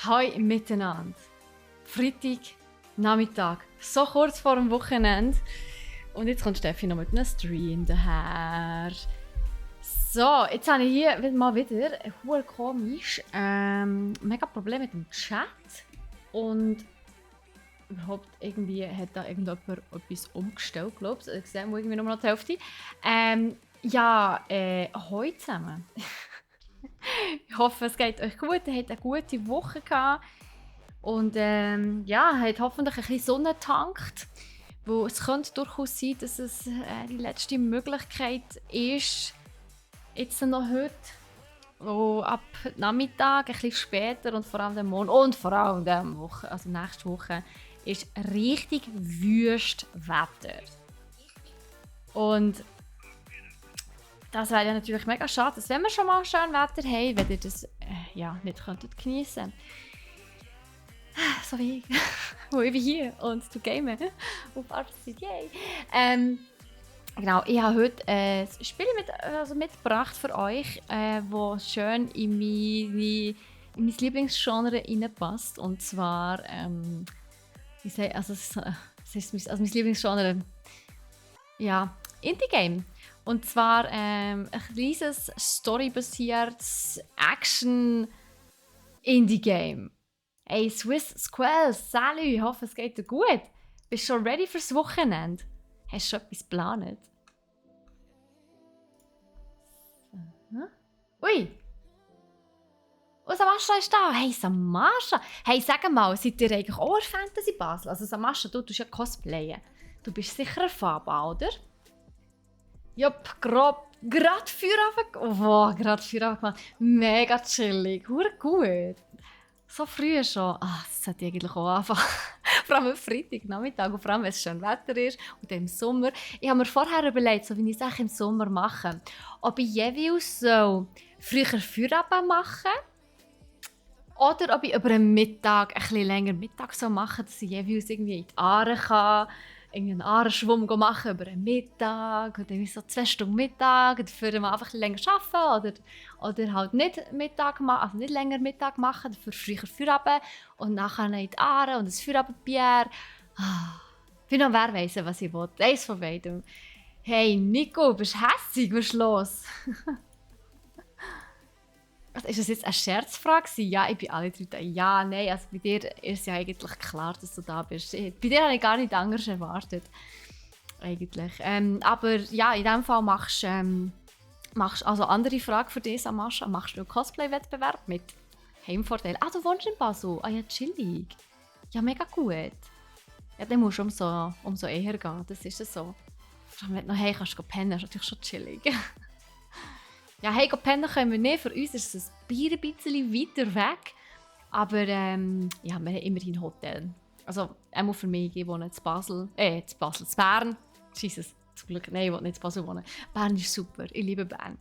Hallo miteinander. Freitag, Nachmittag, so kurz vor dem Wochenende. Und jetzt kommt Steffi noch mit einem Stream daher. So, jetzt habe ich hier mal wieder ein komisch mega Problem mit dem Chat. Und überhaupt irgendwie hat da irgendjemand etwas umgestellt, glaube ich. Ich sehe irgendwie nur noch die Hälfte. Hallo zusammen. Ich hoffe, es geht euch gut. Ihr habt eine gute Woche gehabt. Und habt hoffentlich ein bisschen Sonne getankt. Weil es könnte durchaus sein, dass es die letzte Möglichkeit ist, jetzt noch heute, wo ab Nachmittag, ein bisschen später und vor allem am Morgen und vor allem nächste Woche, ist richtig wüst Wetter. Und das wäre ja natürlich mega schade, dass wenn wir schon mal schön Wetter haben, wenn ihr das nicht geniessen könntet. So wie ich. Wo ich bin hier und zu gamen. Auf Arbeitszeit, yay! Genau, ich habe heute ein Spiel mitgebracht für euch, das schön in mein Lieblingsgenre reinpasst. Und zwar, mein Lieblingsgenre, Indie-Game. Und zwar ein kleines storybasiertes Action-Indie-Game. Hey Swiss Squirrels, salut, ich hoffe es geht dir gut. Bist du schon ready fürs Wochenende? Hast du schon etwas geplant? Ui! Oh, Samascha ist da. Hey Samascha! Hey, sag mal, seid ihr eigentlich auch in Fantasy Basel? Also Samascha, du tust ja cosplayen. Du bist sicher ein Faba, oder? Jupp, gerade Feierabend. Oh, gerade Feierabend gemacht. Mega chillig, hure gut. So früh schon. Das sollte ich eigentlich auch anfangen. Vor allem am Freitagnachmittag und vor allem, wenn es schön Wetter ist und im Sommer. Ich habe mir vorher überlegt, so wie ich es im Sommer mache, ob ich jeweils so früher Feierabend mache oder ob ich über den Mittag ein bisschen länger Mittag so mache, dass ich jeweils irgendwie in die Aare kann, einen Aarenschwumm machen über den Mittag oder so 2 Stunden Mittag, dafür mal einfach ein bisschen länger arbeiten oder halt nicht Mittag machen, also nicht länger Mittag machen, dafür früher Feierabend und nachher in die Aare und ein Feierabendbier. Ich bin noch wer weiss, was ich will. Eins von beidem. Hey Nico, bist du hässig? Was ist los? Ist das jetzt eine Scherzfrage? Ja, ich bin alle 3 da. Ja, nein, also bei dir ist ja eigentlich klar, dass du da bist. Bei dir habe ich gar nicht anders erwartet. Eigentlich. Aber ja, in diesem Fall machst also andere Frage für dich, Samascha. Machst du einen Cosplay-Wettbewerb mit Heimvorteil? Du wohnst in Basel? Ja, chillig. Ja, mega gut. Ja, dann musst du umso eher gehen. Das ist es so. Vor allem, wenn du noch kannst pennen, ist natürlich schon chillig. Ja, hey, pennen können wir nicht. Für uns ist es ein bisschen weiter weg. Aber wir haben immerhin ein Hotel. Also, auch für mich, ich wohne in Bern. Jesus, zum Glück, nein, ich will nicht in Basel wohnen. Bern ist super, ich liebe Bern.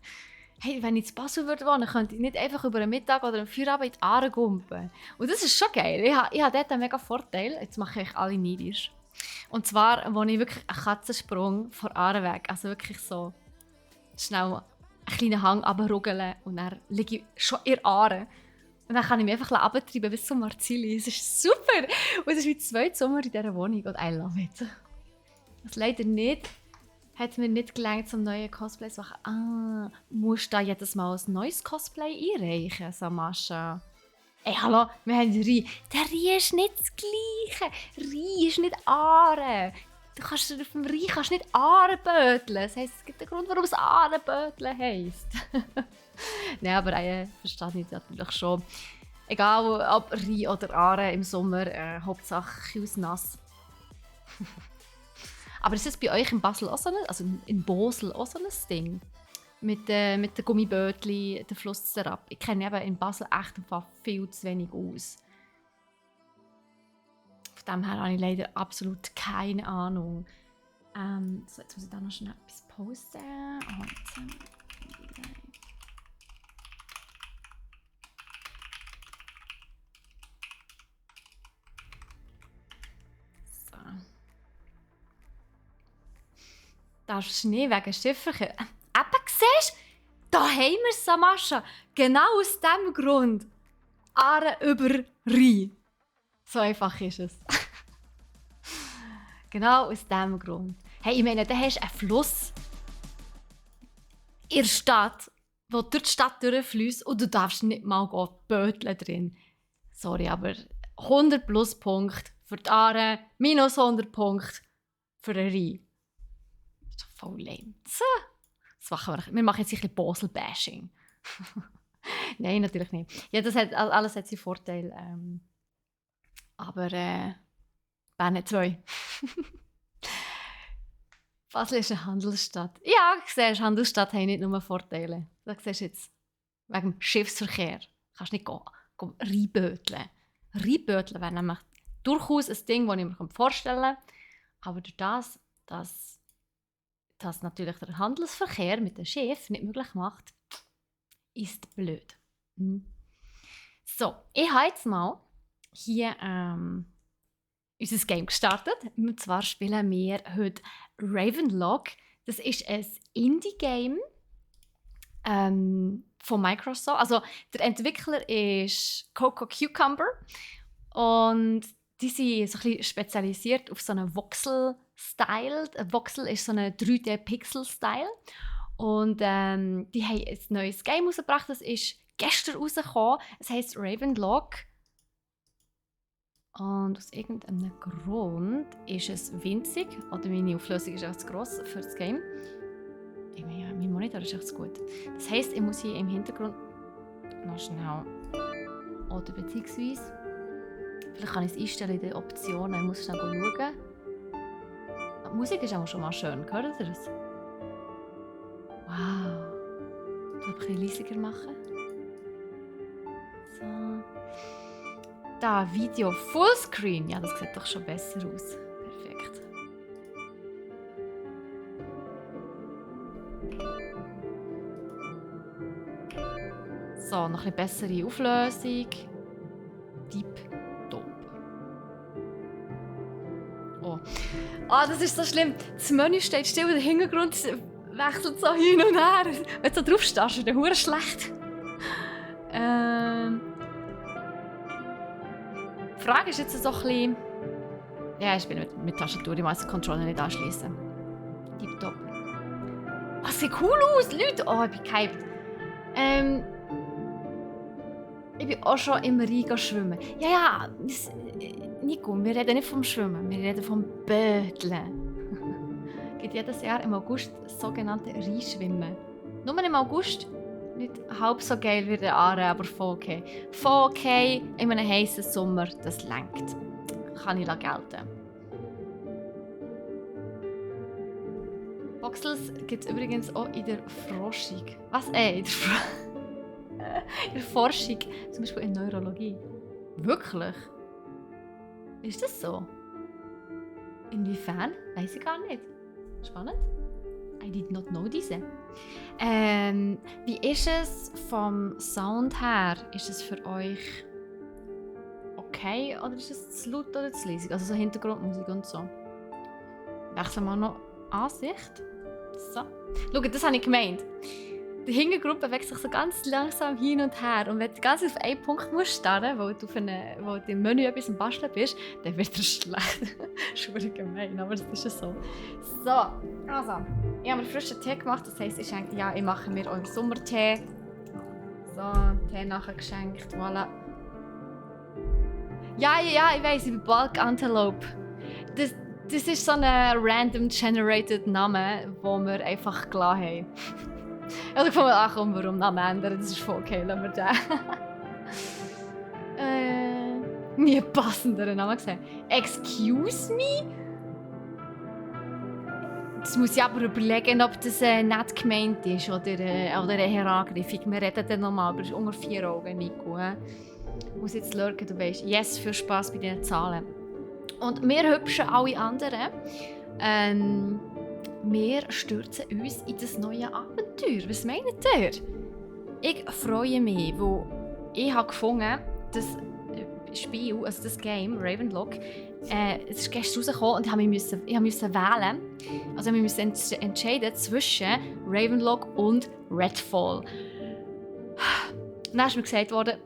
Hey, wenn ich in Basel wohnen würde, könnte ich nicht einfach über einen Mittag oder einen Feierabend in die Aare gumpen. Und das ist schon geil. Ich habe dort einen mega Vorteil. Jetzt mache ich alle neidisch. Und zwar wohne ich wirklich einen Katzensprung von Aare weg. Also wirklich so schnell einen kleinen Hang runterruggeln und dann liege ich schon in der Aare. Und dann kann ich mich einfach runtertreiben bis zum Marzili. Es ist super! Und es ist wie 2 Sommer in dieser Wohnung und I love it. Was leider nicht, hat mir nicht gelangt, zum neuen Cosplay zu machen. Musst du da jedes Mal ein neues Cosplay einreichen, Samascha? Ey, hallo, wir haben Rie. Der Rie ist nicht das Gleiche. Rie ist nicht Aare. Auf dem Rie kannst du nicht Aareböteln. Das heisst, es gibt einen Grund, warum es Aareböteln heisst. Nein, aber verstehe ich natürlich schon. Egal ob Rie oder Aare im Sommer, Hauptsache nass. Aber ist das bei euch in Basel auch so also in Bosel auch so ein Ding? Mit den Gummibötchen, den Fluss herab. Ich kenne eben in Basel echt viel zu wenig aus. Von dem her habe ich leider absolut keine Ahnung. So, jetzt muss ich da noch schnell etwas posten. So. Darfst du nicht wegen Schifferchen? Eben, siehst du? Da haben wir es, Samascha. Genau aus diesem Grund Aare über Rhein. So einfach ist es. Genau aus diesem Grund. Hey, ich meine, da hast du einen Fluss in der Stadt, der durch die Stadt durchfließt und du darfst nicht mal böteln drin. Sorry, aber 100 Pluspunkte für die Aare, minus 100 Punkte für den Rhein. Das ist doch voll lame. Wir machen jetzt ein bisschen Basel-Bashing. Nein, natürlich nicht. Ja, alles hat seinen Vorteil. Aber Bern hat 2. Basel ist eine Handelsstadt. Ja, siehst, Handelsstadt haben nicht nur Vorteile. Das siehst du jetzt wegen dem Schiffsverkehr. Du kannst nicht reinböteln. Reinböteln wäre nämlich durchaus ein Ding, das ich mir vorstellen kann. Aber durch dass natürlich der Handelsverkehr mit dem Schiff nicht möglich macht, ist blöd. So, ich habe jetzt mal hier unser Game gestartet. Und zwar spielen wir heute Ravenlock. Das ist ein Indie-Game von Microsoft. Also der Entwickler ist Coco Cucumber und die sind so ein bisschen spezialisiert auf so einen Voxel-Style. Ein Voxel ist so ein 3D-Pixel-Style. Und die haben ein neues Game rausgebracht. Das ist gestern rausgekommen. Es heisst Ravenlock. Und aus irgendeinem Grund ist es winzig. Oder meine Auflösung ist einfach zu gross für das Game. Ich meine, ja, mein Monitor ist echt zu gut. Das heisst, ich muss hier im Hintergrund noch schnell. Oder beziehungsweise. Vielleicht kann ich es einstellen in den Optionen. Ich muss schnell schauen. Die Musik ist auch schon mal schön. Hört ihr das? Wow. Ich will ein bisschen leisiger machen. So. Da, Video Fullscreen. Ja, das sieht doch schon besser aus. Perfekt. So, noch eine bessere Auflösung. Tipptopp. Oh. Ah, das ist so schlimm. Das Menü steht still und der Hintergrund wechselt so hin und her. Wenn du da drauf stehst, ist das schlecht. Die Frage ist jetzt so ein bisschen... Ja, ich bin mit Tastatur, ich muss den Controller nicht anschließen. Tipptopp. Oh, sieht cool aus, Leute! Oh, ich bin gehypt. Ich bin auch schon im Rhein schwimmen. Ja, Nico, wir reden nicht vom Schwimmen, wir reden vom Bödeln. Es gibt jedes Jahr im August das sogenannte Rheinschwimmen. Nur im August. Nicht halb so geil wie der Aare, aber voll okay. Voll okay in einem heißen Sommer, das reicht. Kann ich gelten. Voxels gibt es übrigens auch in der Forschung. Was? In der Forschung, zum Beispiel in Neurologie. Wirklich? Ist das so? Inwiefern? Weiß ich gar nicht. Spannend. I did not know this. Wie ist es vom Sound her? Ist es für euch okay oder ist es zu laut oder zu leise? Also so Hintergrundmusik und so. Wechseln wir noch Ansicht. So. Schaut, das habe ich gemeint. Die Hintergrund bewegt sich so ganz langsam hin und her. Und wenn du ganz auf einen Punkt musst starren, weil du im Menü etwas am Basteln bist, dann wird er schlecht. Das ist wirklich gemein, aber das ist ja so. So, also. Ich habe mir frischen Tee gemacht. Das heisst, ich mache mir euren Sommertee. So, Tee nachher geschenkt. Voilà. Ja, ich weiss, ich bin Bulk Antelope. Das ist so ein random generated Name, den wir einfach gelassen haben. Ich habe gefunden, ach komm, warum Namen ändern? Das ist voll okay, lassen wir den. Nie passenderen Namen gesehen. Excuse me? Das muss ich aber überlegen, ob das nicht gemeint ist oder eine Herangreifung. Wir reden dann nochmal, aber es ist unter 4 Augen, Nico. Ich muss jetzt schauen, du weißt. Yes, viel Spass bei diesen Zahlen. Und wir hübschen alle anderen. Wir stürzen uns in das neue Abenteuer. Was meint ihr? Ich freue mich, weil ich habe gefunden, das Spiel, also das Game, Ravenlock, es ist gestern rausgekommen und ich musste wählen. Also wir müssen entscheiden zwischen Ravenlock und Redfall. dann ist mir gesagt worden,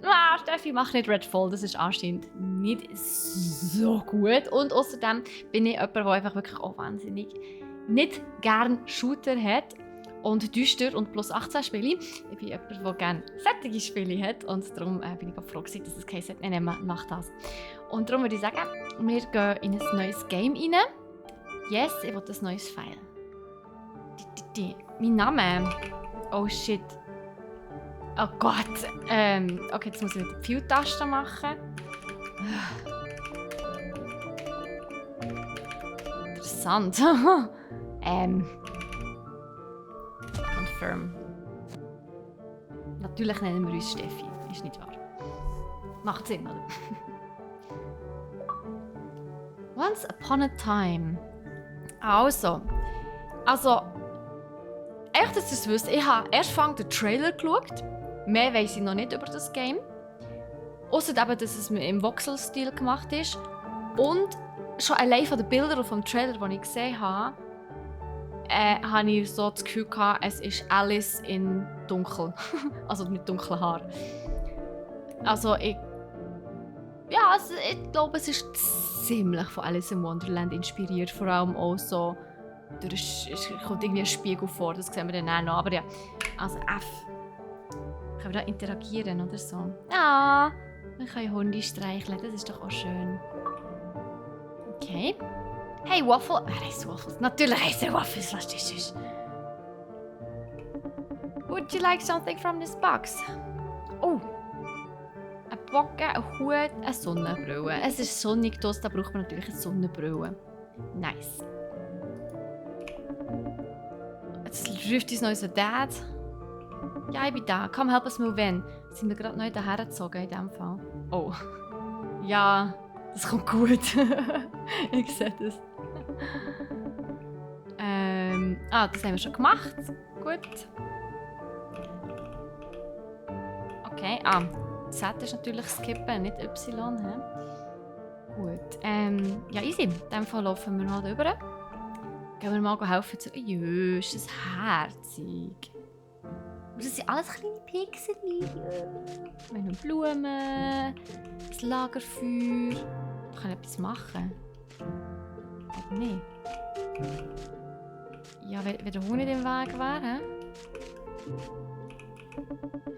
Steffi, mach nicht Redfall, das ist anscheinend nicht so gut. Und außerdem bin ich jemand, der einfach wirklich auch wahnsinnig nicht gerne Shooter hat und düster und plus 18 Spiele. Ich bin jemand, der gerne sättige Spiele hat und darum bin ich froh, dass es kein Set nach das. Und darum würde ich sagen, wir gehen in ein neues Game rein. Yes, ich will ein neues File. Mein Name. Oh shit. Oh Gott. Okay, jetzt muss ich wieder die View-Taste machen. Interessant. Confirm. Natürlich nennen wir uns Steffi. Ist nicht wahr. Macht Sinn, oder? Once upon a time. Also, echt, dass ihr es wisst, ich habe erst den Trailer geschaut. Mehr weiss ich noch nicht über das Game. Ausser eben, dass es im Voxel-Stil gemacht ist. Und schon allein von den Bildern und vom Trailer, den ich gesehen habe, habe ich so das Gefühl gehabt, es ist Alice in dunkel. Also mit dunklen Haaren. Also ich glaube, es ist ziemlich von Alice in Wonderland inspiriert. Vor allem auch so, kommt irgendwie ein Spiegel vor, das sehen wir dann auch noch. Aber ja, also F. Können wir da interagieren oder so? Ja, wir können Hunde streicheln, das ist doch auch schön. Okay. Hey, Waffle. Er heisst Waffles. Natürlich heisst er Waffles, was das ist. Would you like something from this box? Oh. Ein Bocken, ein Hut, eine Sonnenbrille. Es ist sonnig draussen, da braucht man natürlich eine Sonnenbrille. Nice. Jetzt ruft uns noch unser Dad. Ja, ich bin da. Come help us move in. Sind wir gerade neu daher gezogen in diesem Fall? Oh. Ja, das kommt gut. Ich sehe das. Das haben wir schon gemacht. Gut. Okay, Z ist natürlich skippen, nicht Y. He? Gut. Ja, easy. In diesem Fall laufen wir mal rüber. Gehen wir mal helfen zu... Jö, ist das herzig. Das sind alles kleine Pixel. Wir haben Blumen, das Lagerfeuer. Ich kann etwas machen. Oder nicht? Ja, wenn der Hund nicht im Weg wäre.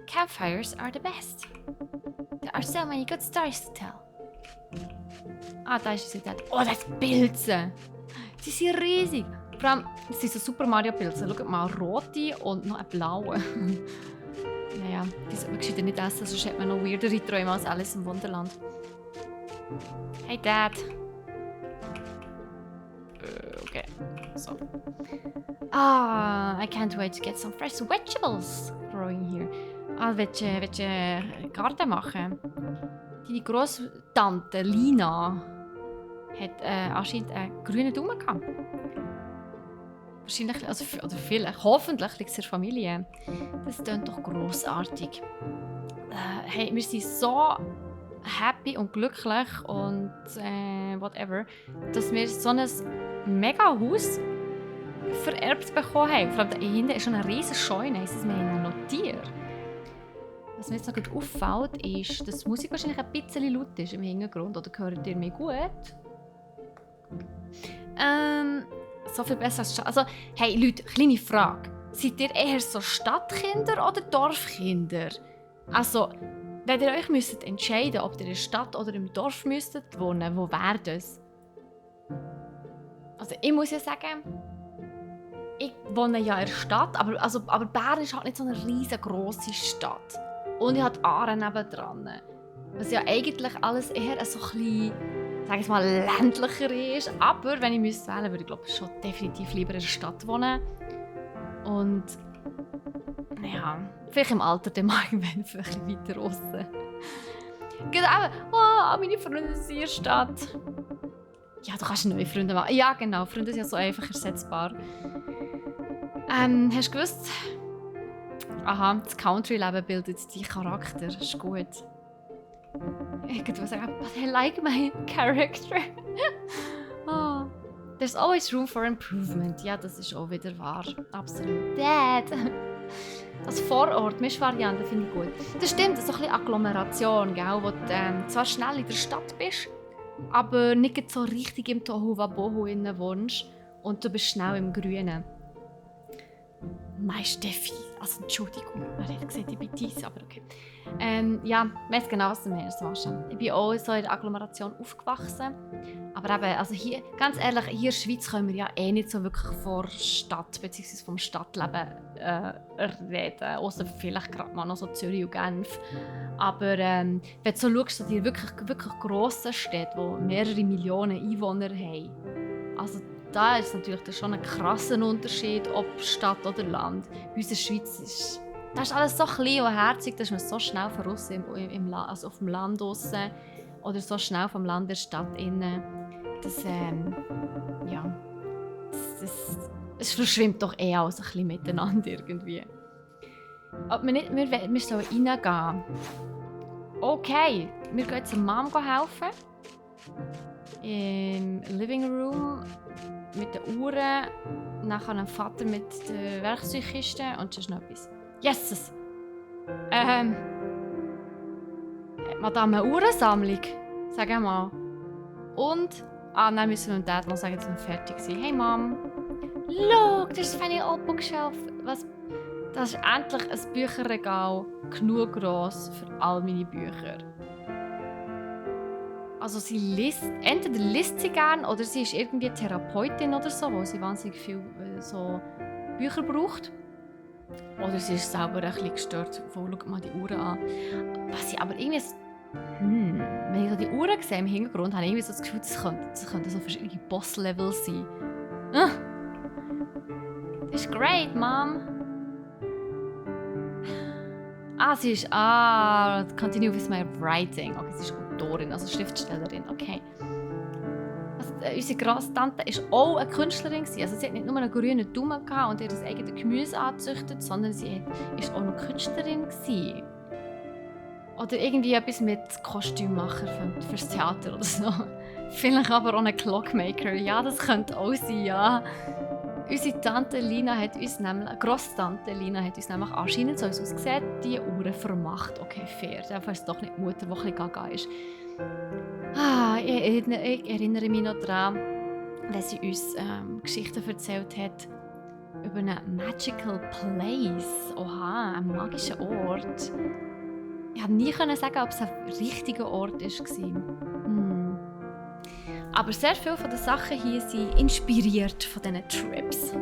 Campfires are the best. There are so many good stories to tell. Da ist sie. Oh, das ist Pilze. Sie sind riesig. Vor allem, das sind so Super Mario Pilze. Schaut mal, rote und noch eine blaue. Naja, die sollte man gescheiter nicht essen, sonst hat man noch weirdere Träume als Alice im Wunderland. Hey Dad. Okay. So. I can't wait to get some fresh vegetables growing here. Willst du Garten machen? Deine Grosstante Lina hat anscheinend einen grünen Daumen gehabt. Wahrscheinlich, oder vielleicht, hoffentlich liegt es in der Familie. Das klingt doch grossartig. Hey, wir sind so happy und glücklich und whatever, dass wir so ein mega Haus vererbt bekommen haben. Vor allem da hinten ist schon eine riesige Scheune, heisst es, wir haben notiert. Was mir jetzt noch gut auffällt, ist, dass die Musik wahrscheinlich ein bisschen laut ist im Hintergrund. Oder hört ihr mich gut? So viel besser als Stadt. Also, hey Leute, kleine Frage. Seid ihr eher so Stadtkinder oder Dorfkinder? Also, wenn ihr euch müsstet entscheiden, ob ihr in der Stadt oder im Dorf müsstet wohnen, wo wäre das? Also, ich muss ja sagen, ich wohne ja in der Stadt, aber Bern ist halt nicht so eine riesengroße Stadt. Und ich habe die Aare nebendran. Was ja eigentlich alles eher so ein bisschen, sag ich mal, ländlicher ist. Aber wenn ich müsste wählen, würde ich glaube schon definitiv lieber in der Stadt wohnen. Und ja, vielleicht im Alter dann mal irgendwann vielleicht ein bisschen weiter draussen. Genau, meine Freunde sind in der Stadt. Ja, du kannst neue Freunde machen. Ja, genau, Freunde sind ja so einfach ersetzbar. Hast du gewusst? Aha, das Country-Leben bildet deinen Charakter. Das ist gut. Ich würde sagen, but I like my character. Oh. There's always room for improvement. Ja, das ist auch wieder wahr. Absolut. Dad! als Vorort, Mischvariante, finde ich gut. Das stimmt, so ein bisschen Agglomeration, gell, wo du zwar schnell in der Stadt bist, aber nicht so richtig im Tohuwabohu innen wohnst und du bist schnell im Grünen. Mein Steffi, also Entschuldigung, er hat gesagt, ich bin dies, aber okay. Ja, ich weiss genau, was du meinst, Sascha. Ich bin auch so in der Agglomeration aufgewachsen. Aber eben, also hier, ganz ehrlich, hier in der Schweiz können wir ja eh nicht so wirklich von Stadt bzw. vom Stadtleben reden. Außer vielleicht gerade mal noch so Zürich und Genf. Aber wenn du so schaust, so die wirklich grossen Städte, die mehrere Millionen Einwohner haben, also da ist natürlich schon ein krasser Unterschied, ob Stadt oder Land. Bei uns in der Schweiz ist das alles so klein und herzig, dass man so schnell voraus also auf dem Land draussen oder so schnell vom Land in der Stadt innen. Ja, es verschwimmt doch eh alles ein bisschen miteinander irgendwie. Ob wir sollen reingehen. Okay, wir gehen zur Mom helfen. Im Living Room mit den Uhren, nachher einem Vater mit der Werkzeugkiste und sonst noch etwas. Yes! Madame, eine Uhrensammlung? Sag mal. Und? Dann müssen wir dem Dad noch sagen, dass wir fertig sind. Hey Mom! Look, there's a funny old bookshelf. Was? Das ist endlich ein Bücherregal, genug gross für all meine Bücher. Also entweder liest sie gerne oder sie ist irgendwie Therapeutin oder so, wo sie wahnsinnig viel so Bücher braucht. Oder sie ist selber ein bisschen gestört. Schau mal die Uhren an. Was ich aber irgendwie... wenn ich so die Uhren sehe im Hintergrund, habe ich irgendwie so das Gefühl, das könnten so verschiedene Boss-Levels sein. Das ist great, Mom. Sie ist... continue with my writing. Okay, sie ist Autorin, also Schriftstellerin. Okay. Also, unsere Grosstante war auch eine Künstlerin. Also sie hat nicht nur einen grünen Daumen und ihr eigenes Gemüse angezüchtet, sondern sie war auch noch Künstlerin. Oder irgendwie etwas mit Kostümmacher fürs Theater oder so. Vielleicht aber auch ein Clockmaker. Ja, das könnte auch sein, ja. Unsere Tante Lina hat uns nämlich, Grosstante Lina hat uns nämlich anscheinend so ausgesehen, die Uhren vermacht. Okay, fair. Dafür ist es doch nicht die Mutter, die ein bisschen gaga ist. Ich erinnere mich noch daran, dass sie uns Geschichten erzählt hat über einen magical place. Oha, einen magischen Ort. Ich konnte nie sagen, ob es ein richtiger Ort war. Aber sehr viele von den Sachen hier sind inspiriert von diesen Trips.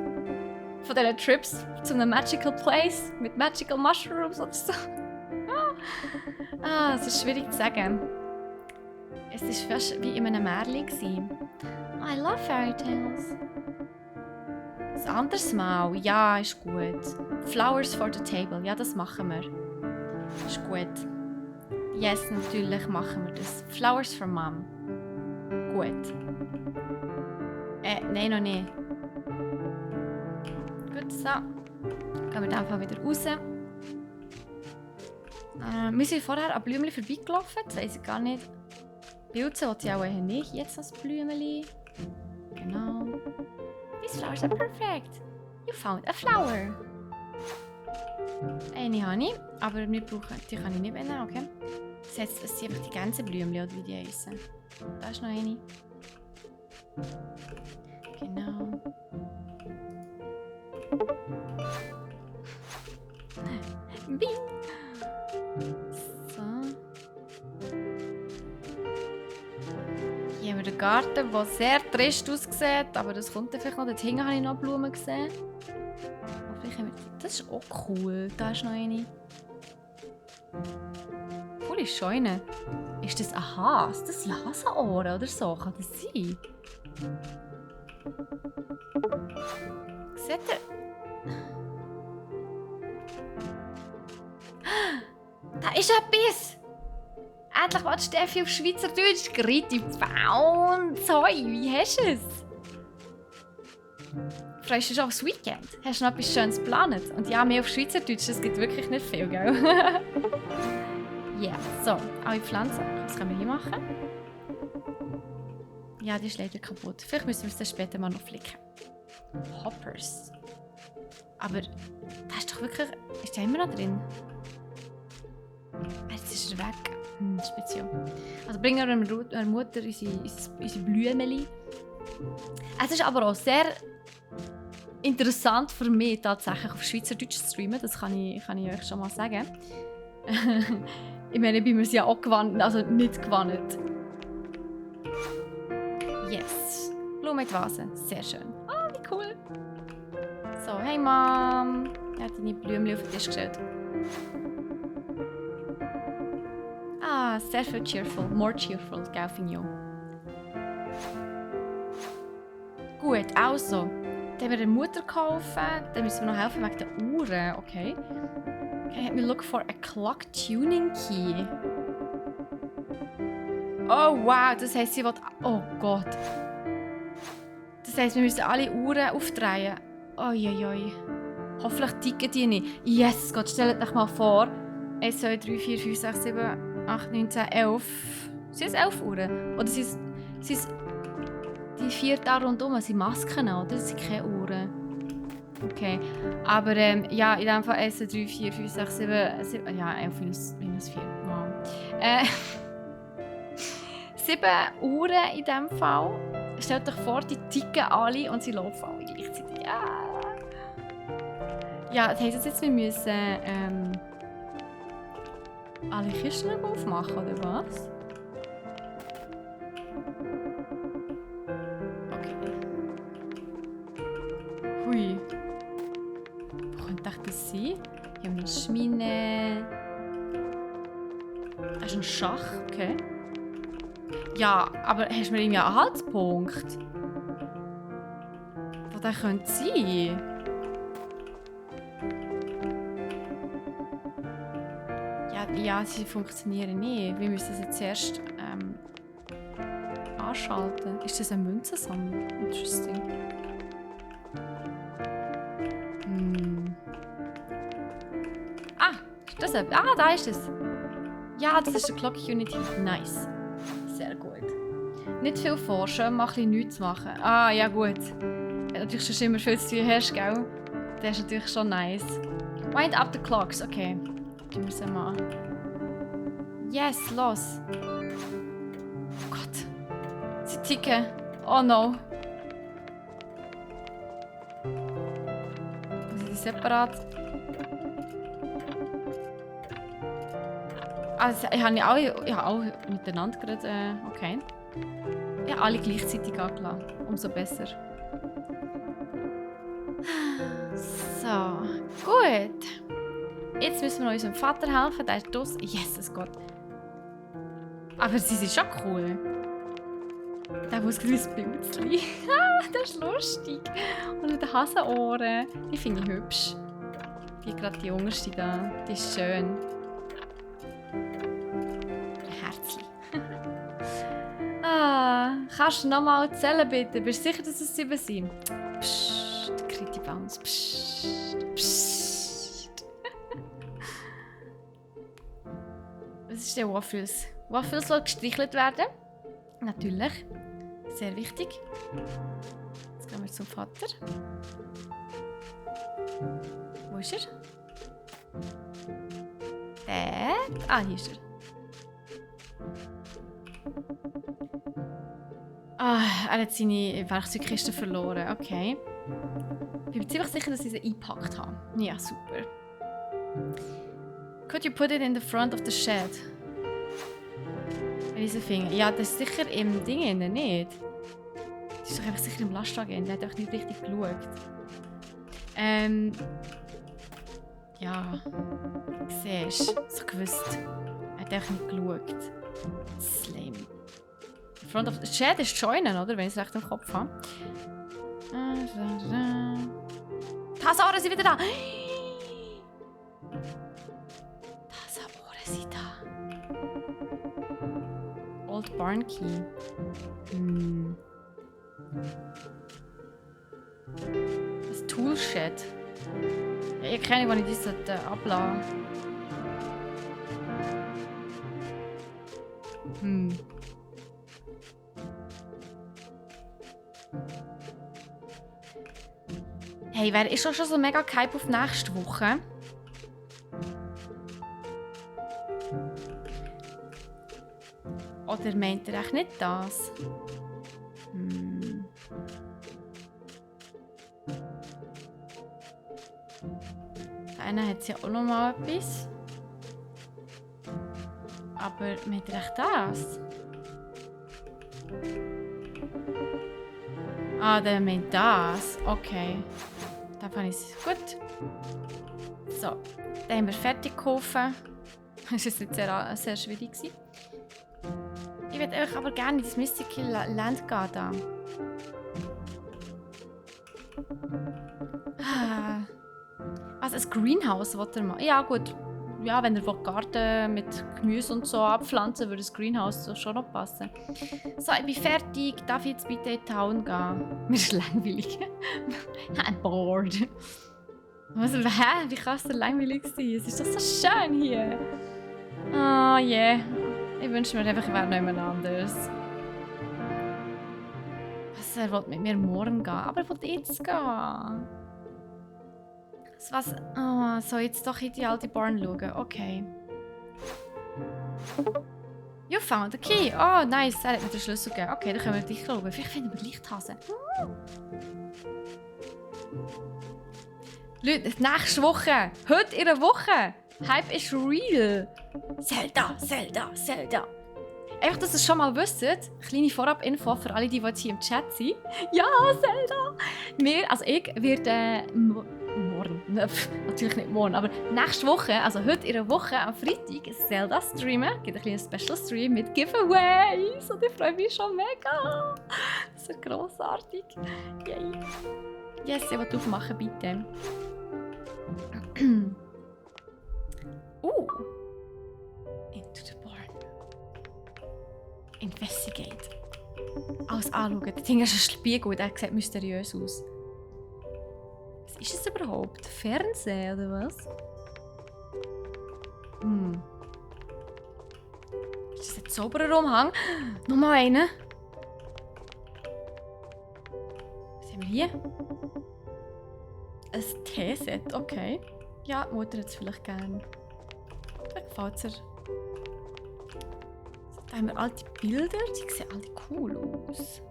Von diesen Trips zu einem magical place mit magical mushrooms oder so. Es ist schwierig zu sagen. Es war fast wie in einem Märchen. I love fairy tales. Ein anderes Mal, ja, ist gut. Flowers for the table, ja, das machen wir. Ist gut. Yes, natürlich machen wir das. Flowers for Mom. Gut. Nein, noch nicht. Gut, so. Gehen wir einfach wieder raus. Wir sind vorher an Blümchen vorbeigelaufen, das weiss ich gar nicht. Pilze wollte ich auch eher nicht. Jetzt noch das Blümchen. Genau. These flowers are perfect. You found a flower. Eine habe ich, aber die kann ich nicht nehmen, okay? Das sind einfach die ganzen Blümchen, oder wie die heißen. Da ist noch eine. Genau. Bing! So. Hier haben wir den Garten, der sehr trist aussieht, aber das kommt dann vielleicht noch. Dort hinten habe ich noch Blumen gesehen. Das ist auch cool. Da ist noch eine. Coole Scheune. Ist das ein Hase? Das sind Hasenohren oder so. Kann das sein? Seht ihr? Da ist etwas! Endlich mal Steffi auf Schweizerdeutsch. Griti Pfauen. Zoi, wie hast du es? Freust du dich schon aufs Weekend? Hast du noch etwas Schönes geplant? Und ja, mehr auf Schweizerdeutsch, das gibt wirklich nicht viel, gell? Ja, so, alle Pflanzen. Was können wir hier machen? Ja, die ist leider kaputt. Vielleicht müssen wir es dann später mal noch flicken. Hoppers. Aber da ist doch wirklich... Ist der immer noch drin? Jetzt ist er weg. Speziell. Also bringen wir der Mutter unsere Blümeli. Es ist aber auch sehr interessant für mich, tatsächlich auf Schweizerdeutsch zu streamen. Das kann ich euch schon mal sagen. Ich meine, bei mir sind ja auch gewandt, also nicht gewandt. Yes. Blume mit Vase. Sehr schön. Ah, wie cool. So, hey Mom. Er hat deine Blümchen auf den Tisch gestellt. Ah, sehr viel cheerful. More cheerful, gell, finde ich auch. Gut, also. Dann haben wir der Mutter geholfen. Dann müssen wir noch helfen wegen der Uhren. Okay. Okay, let me look for a clock tuning key. Oh wow, das heisst, sie will... Oh Gott. Das heisst, wir müssen alle Uhren aufdrehen. Uiuiui. Hoffentlich ticken die nicht. Yes, Gott, stellt euch mal vor. 1, 2, 3, 4, 5, 6, 7, 8, 9, 10, 11. Sind es 11 Uhren? Oder sind es die 4 da rundherum? Sind Masken, oder? Das sind keine Uhren. Okay. Aber ja, in dem Fall 1, 2, 3, 4, 5, 6, 7... Ja, 11 minus 4. Wow. 7 Uhren in diesem Fall. Stellt euch vor, die ticken alle und sie laufen alle gleichzeitig. Ja, das heisst jetzt, wir müssen alle Kisten aufmachen, oder was? Okay. Hui. Wo könnte das sein? Hier haben wir eine Schmine. Das ist ein Schach, okay. Ja, aber hast du mir irgendwie einen Anhaltspunkt? Wo der könnte sein? Ja, sie funktionieren nicht. Wir müssen sie zuerst anschalten. Ist das ein Münzensammler? Interesting. Ah, ist das ein... Ah, da ist es. Ja, das ist der Clock Unity. Nice. Sehr gut. Nicht viel forschen, mal ein bisschen nichts machen. Ah, ja gut. Wenn du natürlich schon immer viel zu tun hast, gell? Das ist natürlich schon nice. Wind up the clocks, okay. Tun wir es mal. Yes, los. Oh Gott. Sie ticken. Oh no. Sind sie separat? Also, ich habe alle miteinander gerade. Okay. Ja, alle gleichzeitig angelassen. Umso besser. So. Gut. Jetzt müssen wir unserem Vater helfen. Der ist draussen. Jesus Gott. Aber sie sind schon cool. Der muss ein Bildchen. Das ist lustig. Und mit den Hasenohren. Die finde ich hübsch. Die gerade die jüngste da. Die ist schön. Herzli. Kannst du nochmal zählen, bitte? Bist du sicher, dass es 7 sind? Psst, Kriti Bounce. Psst, psst. Was ist denn Waffles? Waffles soll gestrichelt werden. Natürlich. Sehr wichtig. Jetzt gehen wir zum Vater. Wo ist er? Der? Ah, hier ist er. Ah, er hat seine Werkzeugkiste verloren. Okay. Ich bin ziemlich sicher, dass ich sie eingepackt habe. Ja, super. Could you put it in the front of the shed? Riesenfinger. Ja, das ist sicher im Ding innen, nicht? Das ist doch einfach sicher im Lastwagen. Der hat doch nicht richtig geschaut. Ja. Siehst du? So gewusst. Er hat einfach nicht geschaut. Slime. Front of the Shed ist joinen, oder? Wenn ich es recht im Kopf habe. Die Hasoren sind wieder da! Die Hasoren sind da. Old Barn Key. Das Tool Shed. Ja, ich kenne, wann ich das abladen sollte. Hey, wer ist schon so mega gehypt auf nächste Woche? Oder meint ihr echt nicht das? Der eine hat ja auch noch mal etwas. Aber meint ihr echt das? Ah, der meint das. Okay. Dann fand ich es gut. So, dann haben wir fertig gekauft. Das war jetzt nicht sehr schwierig. Ich würde euch aber gerne in das Mystical Land gehen. Da. Also ein Greenhouse will er machen. Ja gut. Ja, wenn ihr Garten mit Gemüse und so abpflanzen, würde das Greenhouse so schon noch passen. So, ich bin fertig. Darf ich jetzt bitte in die Town gehen? Mir ist langweilig. I'm bored. Was, hä? Wie kann es denn langweilig sein? Es ist doch so schön hier. Oh yeah. Ich wünsche mir einfach, ich wäre nicht mehr anders. Was, er will mit mir morgen gehen. Aber er will jetzt gehen. Was? Oh, so jetzt doch in die alte Barn schauen. Okay. You found the key. Oh, nice. Er hat mir den Schlüssel gegeben. Okay, dann können wir dich schauen. Vielleicht finden wir Lichthasen. Leute, nächste Woche. Heute in einer Woche. Hype ist real. Zelda, Zelda, Zelda. Einfach, dass ihr es schon mal wisst. Kleine Vorab-Info für alle, die jetzt hier im Chat sind. Ja, Zelda. Also ich werde morgen, natürlich nicht morgen, aber nächste Woche, also heute in einer Woche, am Freitag, Zelda streamen. Es gibt einen kleinen Special-Stream mit Giveaways und ich freue mich schon mega. Das wird grossartig. Yay. Yes, ich will aufmachen, bitte. Into the barn. Investigate. Alles anschauen. Das Ding ist ein Spiegel, der sieht mysteriös aus. Was ist es überhaupt? Fernsehen oder was? Ist das ein Zaubererumhang? Nochmal einen. Was haben wir hier? Ein Teeset, okay. Ja, die Mutter hat es vielleicht gerne. Da gefällt es ihr. Da haben wir alte Bilder, die sehen alle cool aus.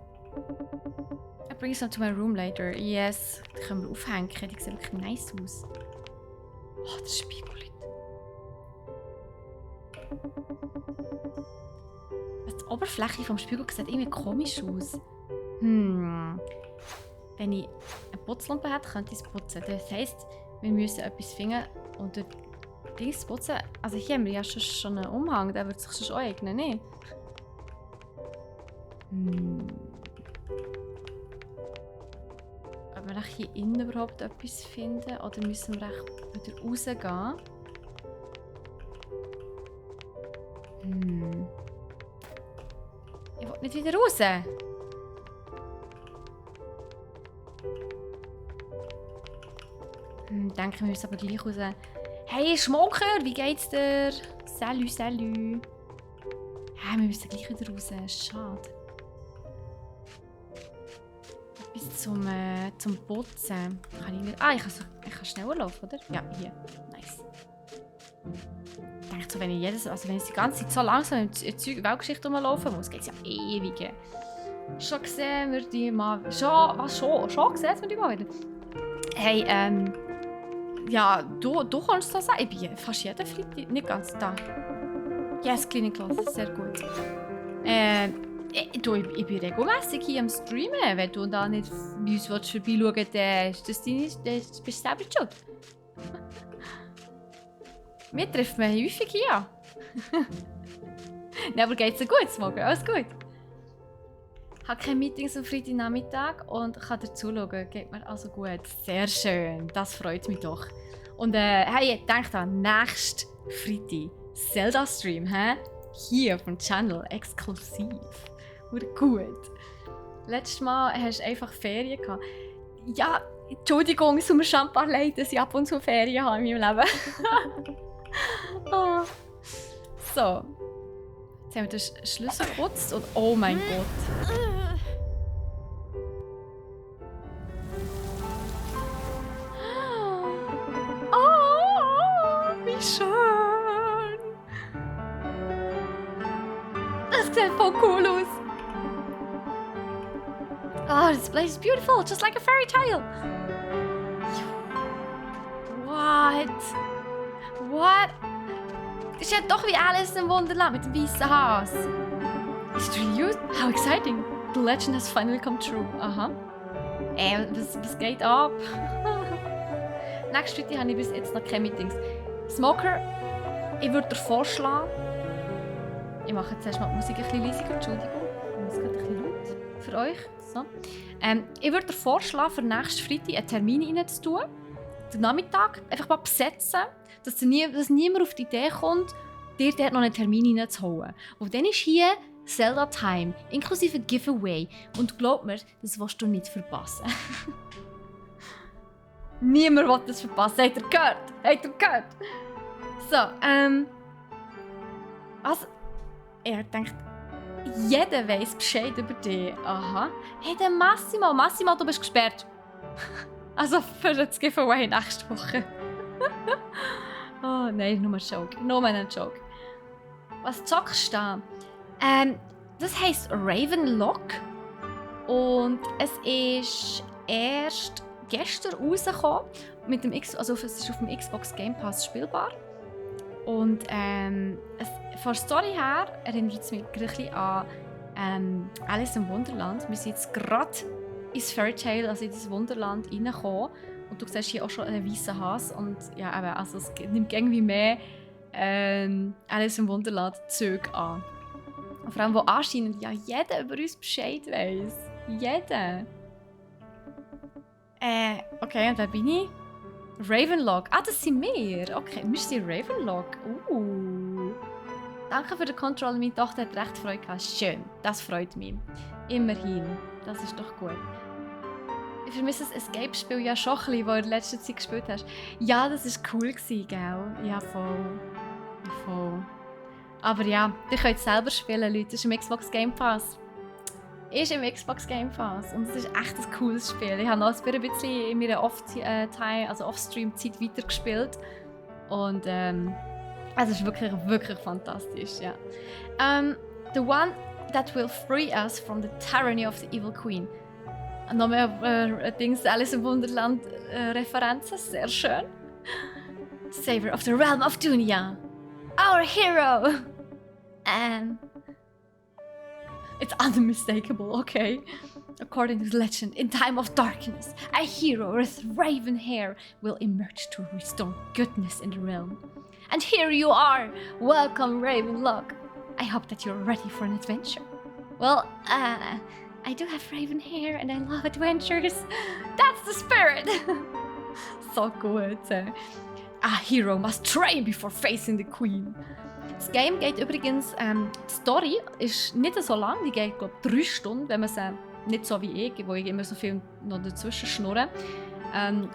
I bring some to my room later. Yes, die können wir aufhängen, die sehen wirklich nice aus. Oh, das Spiegel. Die Oberfläche vom Spiegel sieht irgendwie komisch aus. Wenn ich eine Putzlampe hätte, könnte ich es putzen. Das heisst, wir müssen etwas finden und durch dieses Putzen... Also hier haben wir ja schon einen Umhang, der wird sich schon eignen, nicht? Ob wir hier innen überhaupt etwas finden oder müssen wir wieder rausgehen? Ich will nicht wieder raus! Ich denke, wir müssen aber gleich raus. Hey Schmocker, wie geht's dir? Salut, salut. Ja, wir müssen gleich wieder raus. Schade. Etwas zum Putzen. Kann ich nicht... ich kann schneller laufen, oder? Ja, hier. Nice. Ich denke so, wenn ich die ganze Zeit so langsam in der Weltgeschichte rumlaufen muss, geht es ja ewig. Schon gesehen wir die mal... Schon gesehen wir die mal wieder? Hey, ja, du kannst das sagen. Ich bin fast jeden Freitag, nicht ganz da. Yes, kleine Klasse, sehr gut. Ich bin regelmässig hier am Streamen. Wenn du da nicht bei uns vorbeischauen willst, dann bist du selber schuld. Wir treffen häufig hier. Nein, aber geht's dir gut, Smoker? Alles gut? Ich habe keine Meetings am Freitagnachmittag und kann dir zuschauen. Geht mir also gut. Sehr schön. Das freut mich doch. Und hey, denkt an nächsten Freitag. Zelda-Stream, hä? Hier auf dem Channel, exklusiv. Wurde gut. Letztes Mal hast du einfach Ferien gehabt. Ja, Entschuldigung, es tut mir schon ein paar leid, dass ich ab und zu Ferien habe in meinem Leben. Oh. So. Jetzt haben wir den Schlüssel geputzt und oh mein Gott. Oh, this place is beautiful, just like a fairy tale. What? What? Das ist ja doch wie Alice im Wunderland mit dem weißen Haus. Is it really you? How exciting! The legend has finally come true. Aha. Was geht ab? Nächste Woche habe ich bis jetzt noch keine Meetings. Smoker, ich würde dir vorschlagen... Ich mache jetzt erstmal die Musik ein bisschen leiser, Entschuldigung. Die Musik ist ein bisschen laut für euch. So. Ich würde dir vorschlagen, für nächsten Freitag einen Termin reinzutun. Den Nachmittag einfach mal besetzen, dass niemand auf die Idee kommt, dir dort noch einen Termin reinzuholen. Und dann ist hier Zelda Time, inklusive Giveaway. Und glaub mir, das willst du nicht verpassen. Niemand will das verpassen. Habt ihr gehört? Habt ihr gehört? So, was? Er denkt, jeder weiss Bescheid über dich. Aha. Hey, der Massimo. Massimo, du bist gesperrt. Also für das Giveaway nächste Woche. Oh nein, nur ein Joke. Nur ein Joke. Was zockst du da? Das heisst Ravenlock. Und es ist erst gestern rausgekommen. Mit dem also es ist auf dem Xbox Game Pass spielbar. Und von der Story her erinnert es mich ein bisschen an Alice im Wunderland. Wir sind jetzt gerade ins Fairy Tale, also in das Wunderland, reingekommen. Und du siehst hier auch schon einen weißen Hase. Und ja, eben, also es nimmt irgendwie mehr Alice im Wunderland Züge an. Und vor allem, wo anscheinend ja jeder über uns Bescheid weiss. Jeder. Okay, und wer bin ich? Ravenlock. Ah, das sind wir. Okay, wir sind Ravenlock. Danke für den Control. Meine Tochter hat recht Freude gehabt. Schön, das freut mich. Immerhin. Das ist doch gut. Ich vermisse das Escape-Spiel ja schon ein bisschen, das du in letzter Zeit gespielt hast. Ja, das war cool, gell? Ja, voll. Aber ja, ihr könnt es selber spielen, Leute. Das ist im Xbox Game Pass. Ist im Xbox Game Pass. Und es ist echt ein cooles Spiel. Ich habe noch ein bisschen in meiner Off-Stream-Zeit weitergespielt. Und es ist wirklich, wirklich fantastisch, ja. The one that will free us from the tyranny of the evil queen. Noch mehr Alice im Wunderland Referenzen, sehr schön. Savior of the realm of Dunia. Our hero! It's unmistakable, okay? According to the legend, in time of darkness, a hero with raven hair will emerge to restore goodness in the realm. And here you are! Welcome, Ravenlock! I hope that you're ready for an adventure. Well, I do have raven hair and I love adventures. That's the spirit! So gut. A hero must train before facing the queen. Das Game geht übrigens, die Story ist nicht so lang, die geht glaube 3 Stunden, wenn man sie nicht so wie ich, wo ich immer so viel noch dazwischen schnurre.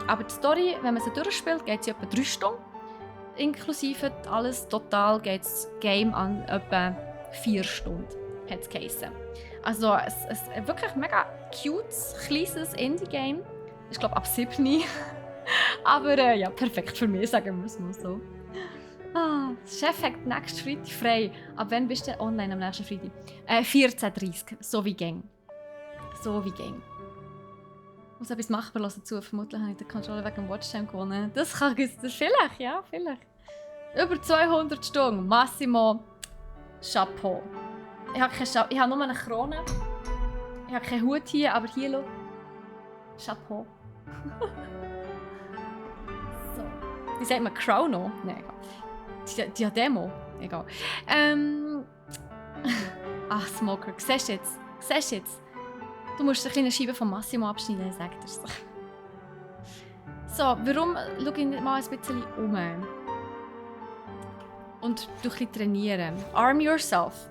Aber die Story, wenn man sie durchspielt, geht sie etwa 3 Stunden. Inklusive alles, total geht das Game an etwa 4 Stunden, hat es geheissen. Also ein wirklich mega cutes, kleines Indie-Game. Ich glaube ab 7. Aber ja, perfekt für mich, sagen wir es mal so. Der Chef hat nächsten Freitag frei. Ab wann bist du online am nächsten Freitag? 14:30 Uhr, so wie gang. So wie gang. Ich muss etwas machbar lassen zu. Vermutlich habe ich den Controller wegen dem Watchtime gewonnen. Das kann das vielleicht, ja, vielleicht. Über 200 Stunden. Massimo. Chapeau. Ich habe nur eine Krone. Ich habe keinen Hut hier, aber hier, schau. Chapeau. So. Wie sagt man? Chrono? Nein, egal. Diademo? Egal. Ach, Smoker. Siehst du jetzt? Siehst du jetzt? Du musst eine kleine Scheibe von Massimo abschneiden, sagt er so. So, warum schaue ich nicht mal ein bisschen um? Und du ein bisschen trainieren. Arm yourself.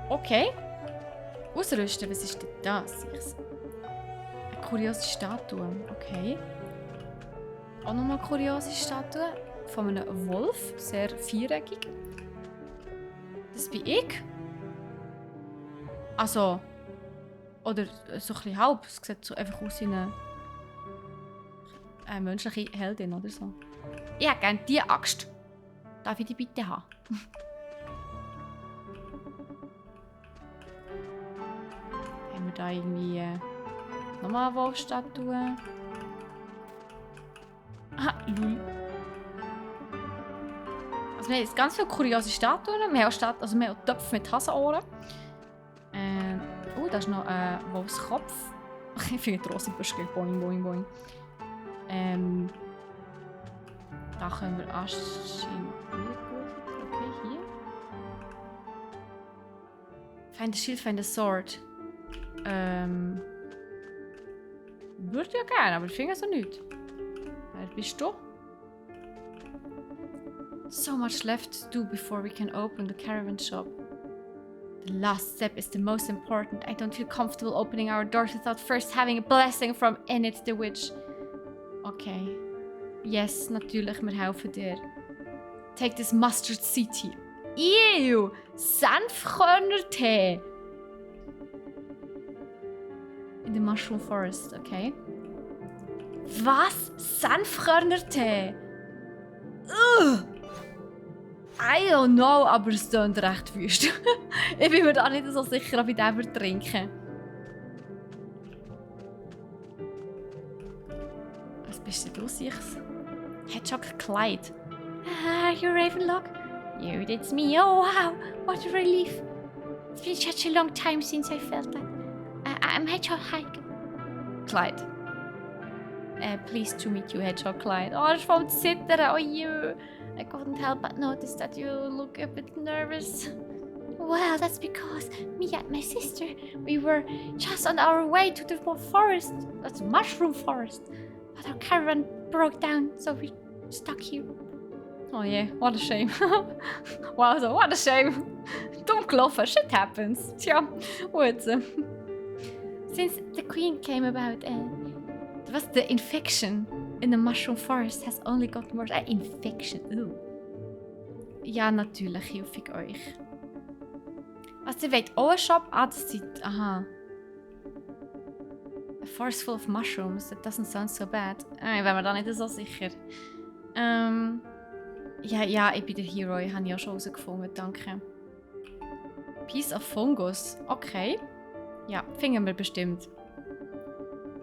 Okay. Ausrüsten, was ist denn das? Eine kuriose Statue. Okay. Auch nochmal eine kuriose Statue. Von einem Wolf. Sehr viereckig. Das bin ich. Also. Oder so ein bisschen halb. Es sieht so einfach aus wie eine menschliche Heldin oder so. Ich hätte gerne diese Axt. Darf ich die bitte haben? Haben wir da irgendwie Nochmal eine Wolfsstatue. Ah, lul. Also wir haben jetzt ganz viele kuriose Statuen. Wir haben auch Töpfe mit Hasenohren. Da ist noch ein Wolfskopf. Ich finde die grosse Büschel. Boing, boing, boing. Da können wir anscheinend... Okay, hier. Find a shield, find a sword. Würde ja gerne, aber ich finde so nicht. Wer bist du? So much left to do before we can open the caravan shop. The last step is the most important. I don't feel comfortable opening our doors without first having a blessing from Enid the Witch. Okay. Yes, natürlich, wir helfen dir. Take this mustard seed tea. Ew! Senfkörner-Tee! In the mushroom forest, okay. Was? Senfkörner-Tee? Ugh! I don't know, aber es klingt recht wüst. Ich bin mir da nicht so sicher, ob ich den trinken. Was bist denn du, Sichs? Hedgehog Clyde. Ah, you Ravenlock? You, it's me. Oh, wow. What a relief. It's been such a long time since I felt that. I'm Hedgehog Clyde. Pleased to meet you, Hedgehog Clyde. Oh, it's from Zitteren. Oh, you. I couldn't help but notice that you look a bit nervous. Well, that's because me and my sister, we were just on our way to the forest. That's a mushroom forest. But our caravan broke down, so we stuck here. Oh yeah, what a shame. Wow, so what a shame. Dumm gelaufen, shit happens. Tja, gut. Since the queen came about, the infection in the mushroom forest has only gotten worse. Infection, ew. Ja, natürlich helfe ich euch. Also, ihr wollt auch einen Shop? Ah, das sieht... Aha. A forest full of mushrooms. That doesn't sound so bad. Ich bin mir da nicht so sicher. Ja, ich bin der Hero. Ich habe ja schon herausgefunden. Danke. Piece of Fungus. Okay. Ja, finden wir bestimmt.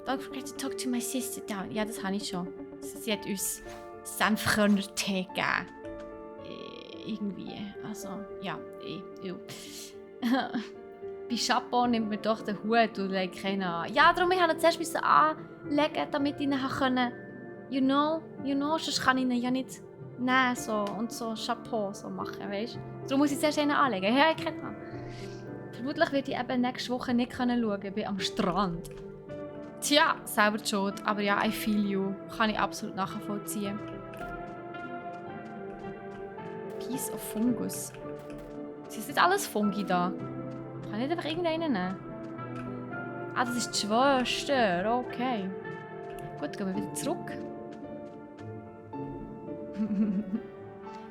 Don't forget to talk to my sister down. Ja, das habe ich schon. Sie hat uns Senfkörner-Tee gegeben. Irgendwie. Also, ja. Bei Chapeau nimmt man doch den Hut und legt keinen an. Ja, darum musste ich ihn zuerst anlegen, damit ich ihn können. You know, sonst kann ich ihn ja nicht nehmen so, und so Chapeau so machen, weißt du? Darum muss ich zuerst einen anlegen. Ja, ich kenne ihn. Vermutlich werde ich eben nächste Woche nicht schauen können. Ich bin am Strand. Tja, selber die Schuld. Aber ja, I feel you. Kann ich absolut nachvollziehen. Piece of Fungus. Sind nicht alles Fungi da? Kann ich nicht einfach irgendeinen nehmen? Ah, das ist die Schwester. Okay. Gut, gehen wir wieder zurück.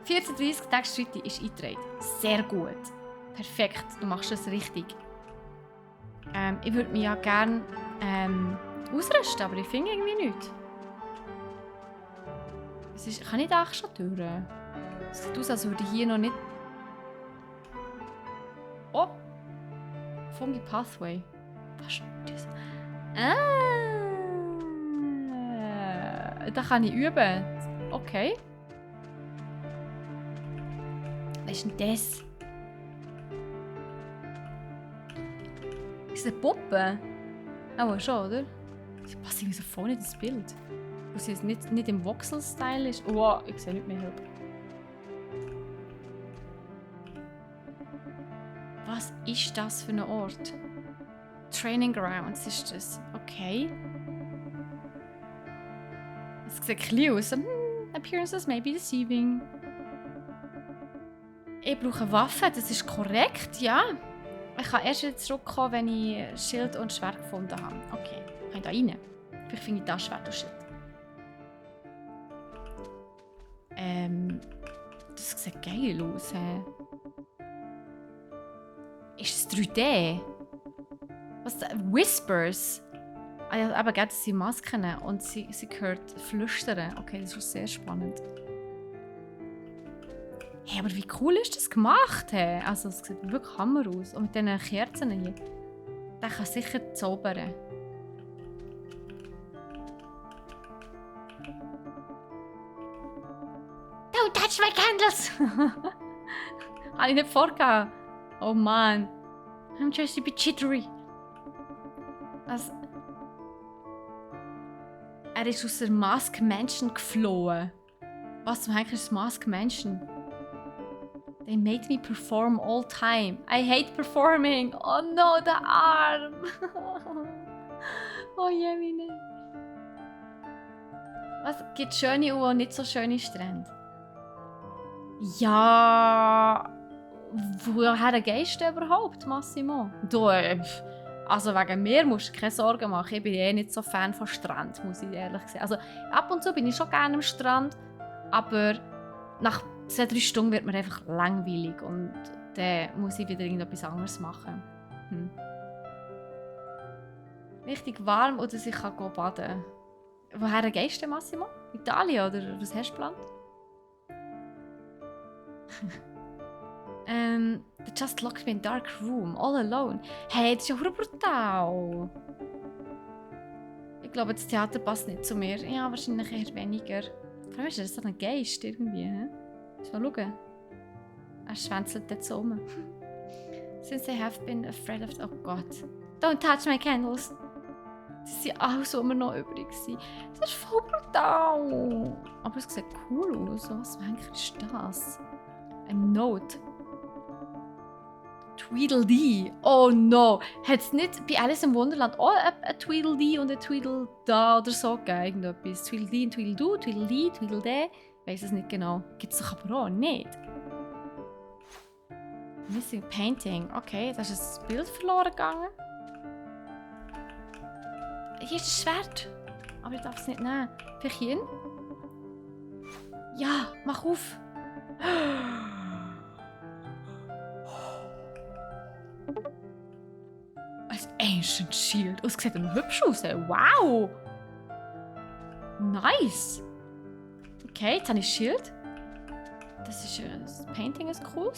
14:30 Tagsstreite ist eingetragen. Sehr gut. Perfekt, du machst das richtig. Ich würde mich ja gerne ausrüsten, aber ich finde irgendwie nichts. Kann ich da auch schon durch? Es sieht aus, als würde ich hier noch nicht... Oh! Fungi Pathway. Was ist das? Da kann ich üben. Okay. Was ist denn das? Ist das eine Puppe? Oh, schon, oder? Sie passt irgendwie so voll in das Bild. Weil sie jetzt nicht im Voxel-Style ist. Oh, ich sehe nicht mehr. Was ist das für ein Ort? Training Grounds ist das. Okay. Es sieht ein bisschen aus. Appearances may be deceiving. Ich brauche eine Waffe, das ist korrekt, ja. Ich kann erst wieder zurückkommen, wenn ich Schild und Schwert gefunden habe. Okay, kann ich da rein? Vielleicht finde ich das Schwert und Schild. Das sieht geil aus. Ist es 3D? Was? Whispers? Ah ja, aber geht es sind Masken und sie hört flüstern. Okay, das ist sehr spannend. Hey, aber wie cool ist das gemacht? Hey? Also, es sieht wirklich Hammer aus. Und mit diesen Kerzen hier. Der kann sicher zaubern. touch my candles! Habe ich nicht vorgehabt. Oh man. I'm just a bit jittery. Also, er ist aus der Mask Mansion geflohen. Was zum Henker ist das Mask Mansion? They made me perform all time. I hate performing. Oh no, der Arm. Oh je, meine. Was? Gibt schöne und nicht so schöne Strände? Ja. Woher gehst du überhaupt, Massimo? Du, also wegen mir musst du keine Sorgen machen. Ich bin eh nicht so Fan von Strand, muss ich ehrlich sagen. Also ab und zu bin ich schon gerne am Strand, aber nach 2-3 Stunden wird mir einfach langweilig und dann muss ich wieder irgendetwas anderes machen. Richtig warm oder ich kann baden. Woher gehst du, Massimo? Italien oder was hast du geplant? They just locked me in a dark room, all alone. Hey, das ist ja brutal. Ich glaube, das Theater passt nicht zu mir. Ja, wahrscheinlich eher weniger. Vor allem ist das so ein Geist irgendwie. Schau, schauen. Er schwänzelt jetzt so um. Since I have been afraid of... Oh Gott. Don't touch my candles. Das sind alles, was wir noch übrig sind. Das ist voll brutal. Aber es sieht cool aus. Was ist das? Ein Note. Tweedledee. Oh no. Hat es nicht bei Alice im Wunderland auch ein Tweedledee und ein Tweedledee oder so gegeben? Irgendetwas? Tweedledee und Tweedledoo, Tweedledee, Tweedledee. Ich weiss es nicht genau. Gibt es doch aber auch nicht. Missing Painting. Okay, da ist ein Bild verloren gegangen. Hier ist ein Schwert. Aber ich darf es nicht nehmen. Vielleicht hier hin? Ja, mach auf. Ein Ancient Shield. Oh, es sieht hübsch aus. Wow! Nice! Okay, jetzt habe ich ein Schild. Das Painting ist cool.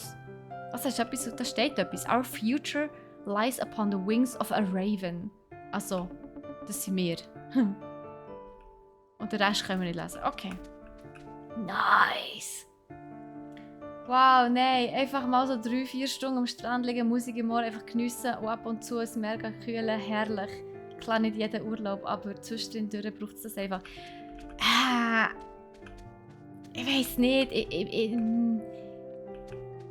Was ist etwas? Da steht etwas. Our future lies upon the wings of a raven. Also, das sind wir. Und den Rest können wir nicht lesen. Okay. Nice! Wow, nein, einfach mal so 3-4 Stunden am Strand liegen, Musik im Ohr, einfach geniessen und ab und zu ein mega kühlen, herrlich. Klar, nicht jeden Urlaub, aber zwischendurch braucht es das einfach. Ich weiss nicht,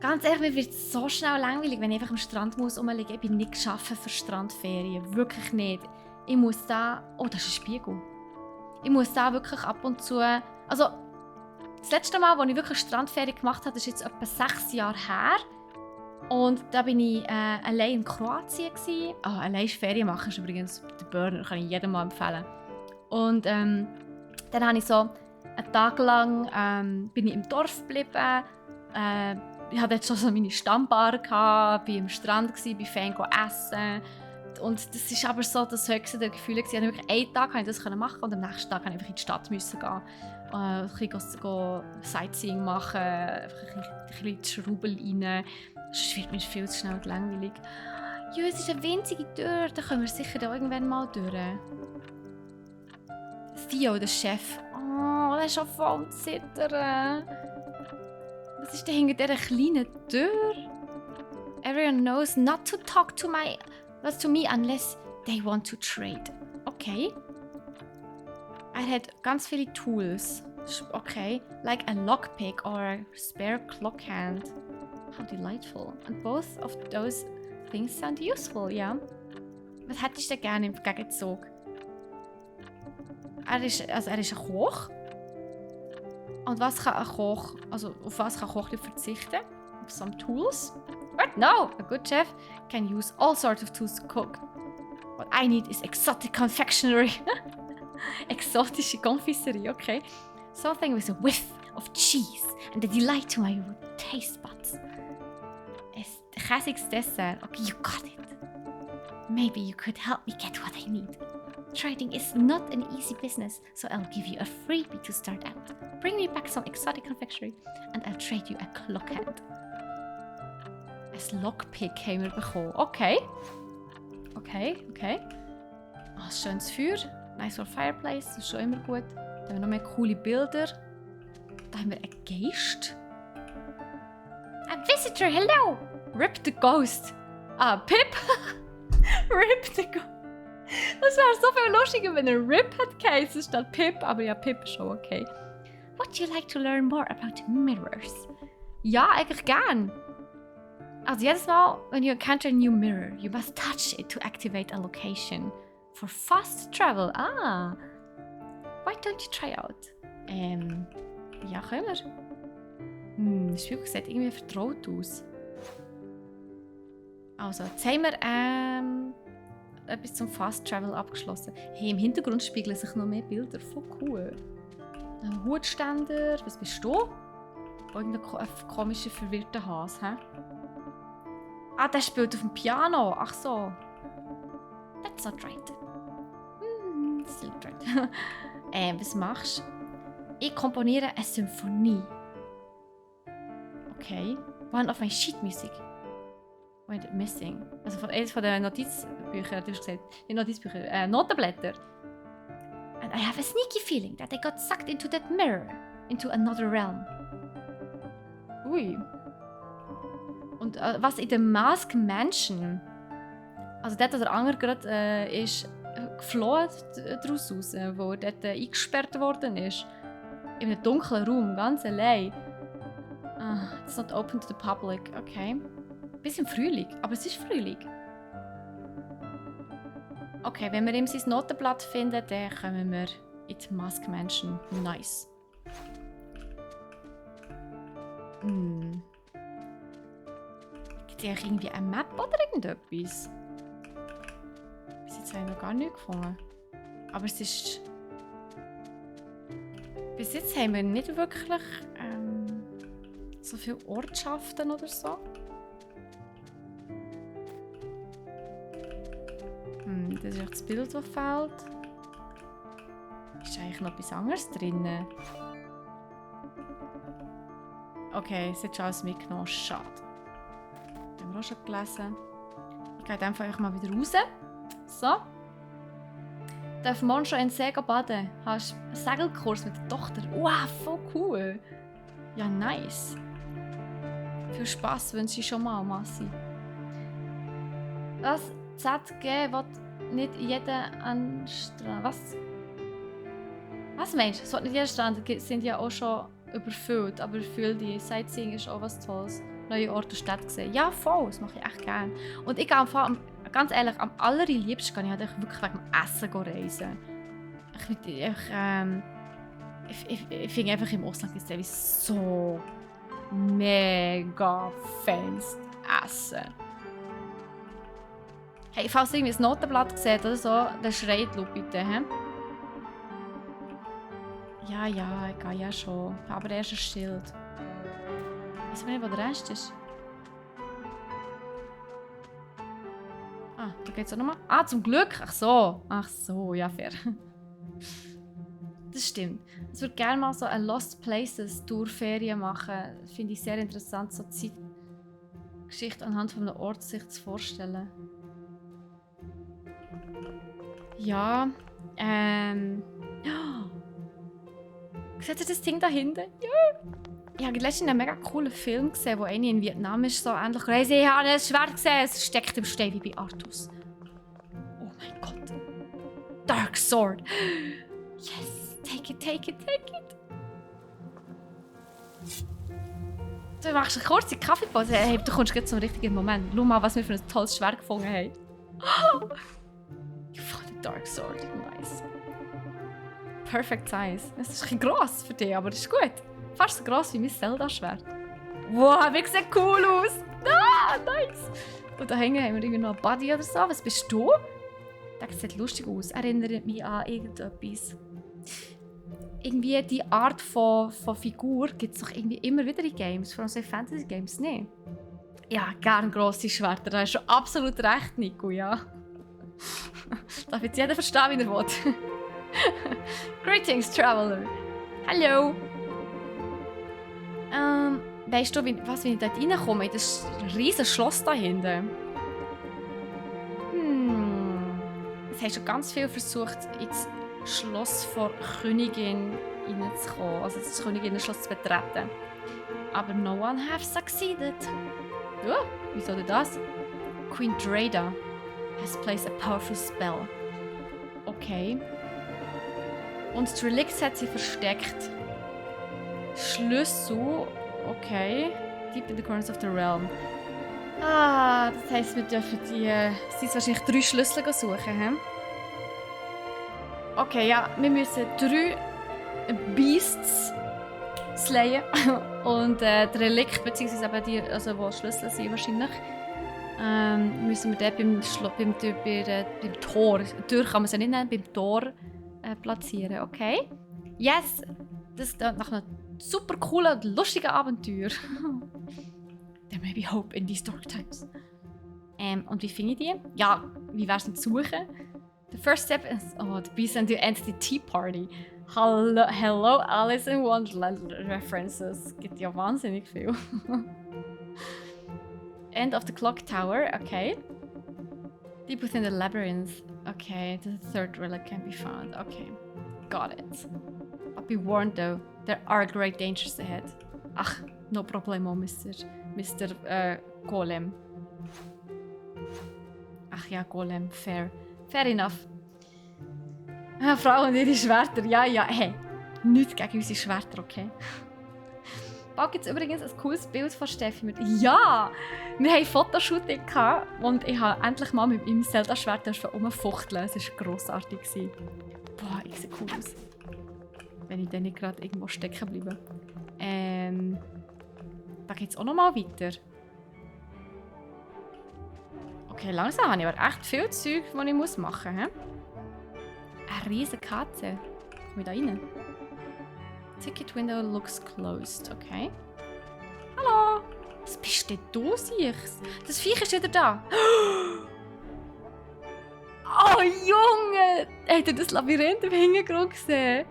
ganz ehrlich, mir wird es so schnell langweilig, wenn ich einfach am Strand muss rumliegen. Ich bin nicht geschaffen für Strandferien, wirklich nicht. Ich muss da... Oh, das ist ein Spiegel. Ich muss da wirklich ab und zu... Also, das letzte Mal, als ich wirklich Strandferien gemacht habe, ist jetzt etwa 6 Jahre her. Und da war ich allein in Kroatien. Oh, allein Ferien machen ist übrigens der Burner, kann ich jedem mal empfehlen. Und dann habe ich so einen Tag lang bin ich im Dorf geblieben. Ich hatte jetzt schon so meine Stammbar, war am Strand, bin fein essen. Und das ist aber so das höchste der Gefühle. Ich wirklich einen Tag konnte ich das machen und am nächsten Tag musste ich einfach in die Stadt gehen. Ein bisschen Sightseeing machen, ein bisschen Schrubel rein. Sonst wird mir viel zu schnell langweilig. Ja, es ist eine winzige Tür, da können wir sicher da irgendwann mal durch. Theo, der Chef. Oh, der ist schon voll am Zittern. Was ist denn hinter dieser kleinen Tür? Everyone knows not to talk to me unless they want to trade. Okay. Er hat ganz viele Tools. Okay. Like a lockpick or a spare clock hand. How delightful. And both of those things sound useful, ja? Was hättest du denn gerne im Gegenzug? Er ist ein Koch. Und was kann ein Koch, also auf was kann ein Koch verzichten? Auf some tools? What? No! A good chef can use all sorts of tools to cook. What I need is exotic confectionery. Exotische Konfiserie, okay. Something with a whiff of cheese and a delight to my taste buds. Ein käsiges Dessert. Okay, you got it. Maybe you could help me get what I need. Trading is not an easy business, so I'll give you a freebie to start out. Bring me back some exotic confectionery and I'll trade you a clock hand. Ein Lockpick haben wir bekommen. Okay. Okay. Oh, ein schönes Feuer. Nice for fireplace, das ist schon immer gut. Dann haben wir noch mehr coole Bilder. Da haben wir einen Geist. A visitor, hello! Rip the Ghost. Ah, Pip. Rip the Ghost. Das wäre so viel lustiger, wenn er Rip hat geheißen statt Pip. Aber ja, Pip ist schon okay. Would you like to learn more about mirrors? Ja, eigentlich gern. Also jedes Mal, when you encounter a new mirror, you must touch it to activate a location. For fast travel. Ah. Why don't you try out? Ja, können wir. Das Spiel sieht irgendwie vertraut aus. Also, jetzt haben wir etwas zum Fast Travel abgeschlossen. Hey, im Hintergrund spiegeln sich noch mehr Bilder. Voll cool. Ein Hutständer. Was bist du? Irgendein komischer, verwirrter Hase, hä? Ah, der spielt auf dem Piano. Ach so. That's not right. That's not right. Was machst du? Ich komponiere eine Symphonie. Okay. One of my sheet music. Wait, missing. Also von eines von den Notizbüchern, du hast gesagt. Die Notizbücher. Notenblätter. And I have a sneaky feeling that I got sucked into that mirror. Into another realm. Ui. Und was in der Mask Mansion? Also dort, wo der Anger gerade ist geflohen daraus raus, wo er dort eingesperrt worden ist. In einem dunklen Raum, ganz allein. It's not open to the public. Okay. Bisschen Frühling, aber es ist Frühling. Okay, wenn wir ihm sein Notenblatt finden, dann kommen wir in die Mask Mansion. Nice. Gibt es irgendwie eine Map oder irgendetwas? Bis jetzt haben wir gar nichts gefunden. Aber es ist... Bis jetzt haben wir nicht wirklich so viele Ortschaften oder so. Das ist echt das Bild, das fehlt. Ist eigentlich noch etwas anderes drin? Okay, es hat schon alles mitgenommen. Schade. Das haben wir auch schon gelesen. Ich gehe einfach mal wieder raus. So. Darf morgen schon in den See baden? Hast einen Segelkurs mit der Tochter? Wow, voll cool. Ja, nice. Viel Spass wünsche ich schon mal, Massi. Das ZG will nicht jeder an Strand. Was? Was meinst du? Es wird nicht jeder Strand. Die sind ja auch schon überfüllt. Aber für die Sightseeing ist auch was Tolles. Neue Orte und Städte gesehen. Ja, voll. Das mache ich echt gerne. Und ich gehe ganz ehrlich, am allerliebsten kann ich halt wirklich wegen dem Essen reisen. Ich finde einfach im Ausland ist es so mega fancy Essen. Hey, falls ihr irgendwie ein Notenblatt seht oder so, dann schreit Lu bitte, hä? Ja, ich gehe ja schon. Aber erst ein Schild. Ich weiß nicht, wo der Rest ist. Ah, da geht's auch nochmal. Ah, zum Glück! Ach so, ja, fair. Das stimmt. Ich würde gerne mal so eine Lost Places Tour-Ferien machen. Finde ich sehr interessant, so Zeitgeschichte anhand von einem Ort sich zu vorstellen. Ja, seht ihr das Ding da hinten? Ja! Ich habe letztens einen mega coolen Film gesehen, wo eine in Vietnam ist, so ähnlich crazy. Ich habe ein Schwert gesehen, es steckt im Stein wie bei Artus. Oh mein Gott. Dark Sword. Yes, take it. Du machst eine kurze Kaffeepause. Hey, du kommst gerade zum richtigen Moment. Schau mal, was wir für ein tolles Schwert gefunden haben. Ich fand den Dark Sword. Nice. Perfect size. Es ist ein bisschen gross für dich, aber das ist gut. Fast so gross wie mein Zelda-Schwert. Wow, wie sieht cool aus! Ah, nice! Und da hängen haben wir irgendwie noch ein Buddy oder so. Was bist du? Das sieht lustig aus. Erinnert mich an irgendetwas. Irgendwie die Art von Figur gibt es doch irgendwie immer wieder in Games. Vor allem so Fantasy-Games, ne? Ja, gern grosse Schwerter. Da hast du absolut recht, Nico, ja. Darf jetzt jeder verstehen, wie er will. Greetings, Traveler. Hallo. Weißt du, wenn ich dort reinkomme, in das riesige Schloss da hinten? Es haben schon ganz viel versucht, ins Schloss von Königin reinzukommen, also das Königinnenschloss zu betreten. Aber no one have succeeded. Oh, wieso denn das? Queen Dreda has placed a powerful spell. Okay. Und das Relikt hat sie versteckt. Schlüssel. Okay. Deep in the corners of the realm. Ah, das heisst, wir dürfen die... Es sind wahrscheinlich 3 Schlüssel suchen, he? Okay, ja. Wir müssen 3 Beasts slayen. Und das Relikt, beziehungsweise eben die, also wo Schlüssel sind wahrscheinlich, müssen wir dort beim Tor, Tür kann man es ja nicht nennen, beim Tor platzieren, okay? Yes! Das klingt nach einem super coolen und lustigen Abenteuer. There may be hope in these dark times. Und wie finde ich die? Ja, wie wär's denn zu suchen? The first step is... Oh, the Beast and the Tea Party. Hello Alice in Wonderland References. Gibt ja wahnsinnig viel. End of the Clock Tower, okay. Deep within the labyrinth. Okay, the third relic can be found. Okay, got it. But be warned though, there are great dangers ahead. Ach, no problemo, Mr. Golem. Ach ja, Golem, fair. Fair enough. Frauen und ihre Schwerter, ja, hey. Nichts gegen unsere Schwerter, okay? Bald gibt es übrigens ein cooles Bild von Steffi mit... Ja! Wir hatten ein Fotoshooting und ich habe endlich mal mit meinem Zelda-Schwert rumfuchteln. Es war grossartig. Boah, ich sehe cool aus. Wenn ich dann nicht gerade irgendwo stecken bleibe. Da geht es auch noch mal weiter. Okay, langsam habe ich aber echt viel Zeug, das ich machen muss. Eine riesige Katze. Komm ich da rein? Ticket window looks closed. Okay. Hallo! Was bist denn du, Sichs? Das Viech ist wieder da. Oh, Junge! Habt ihr das Labyrinth im Hintergrund gesehen?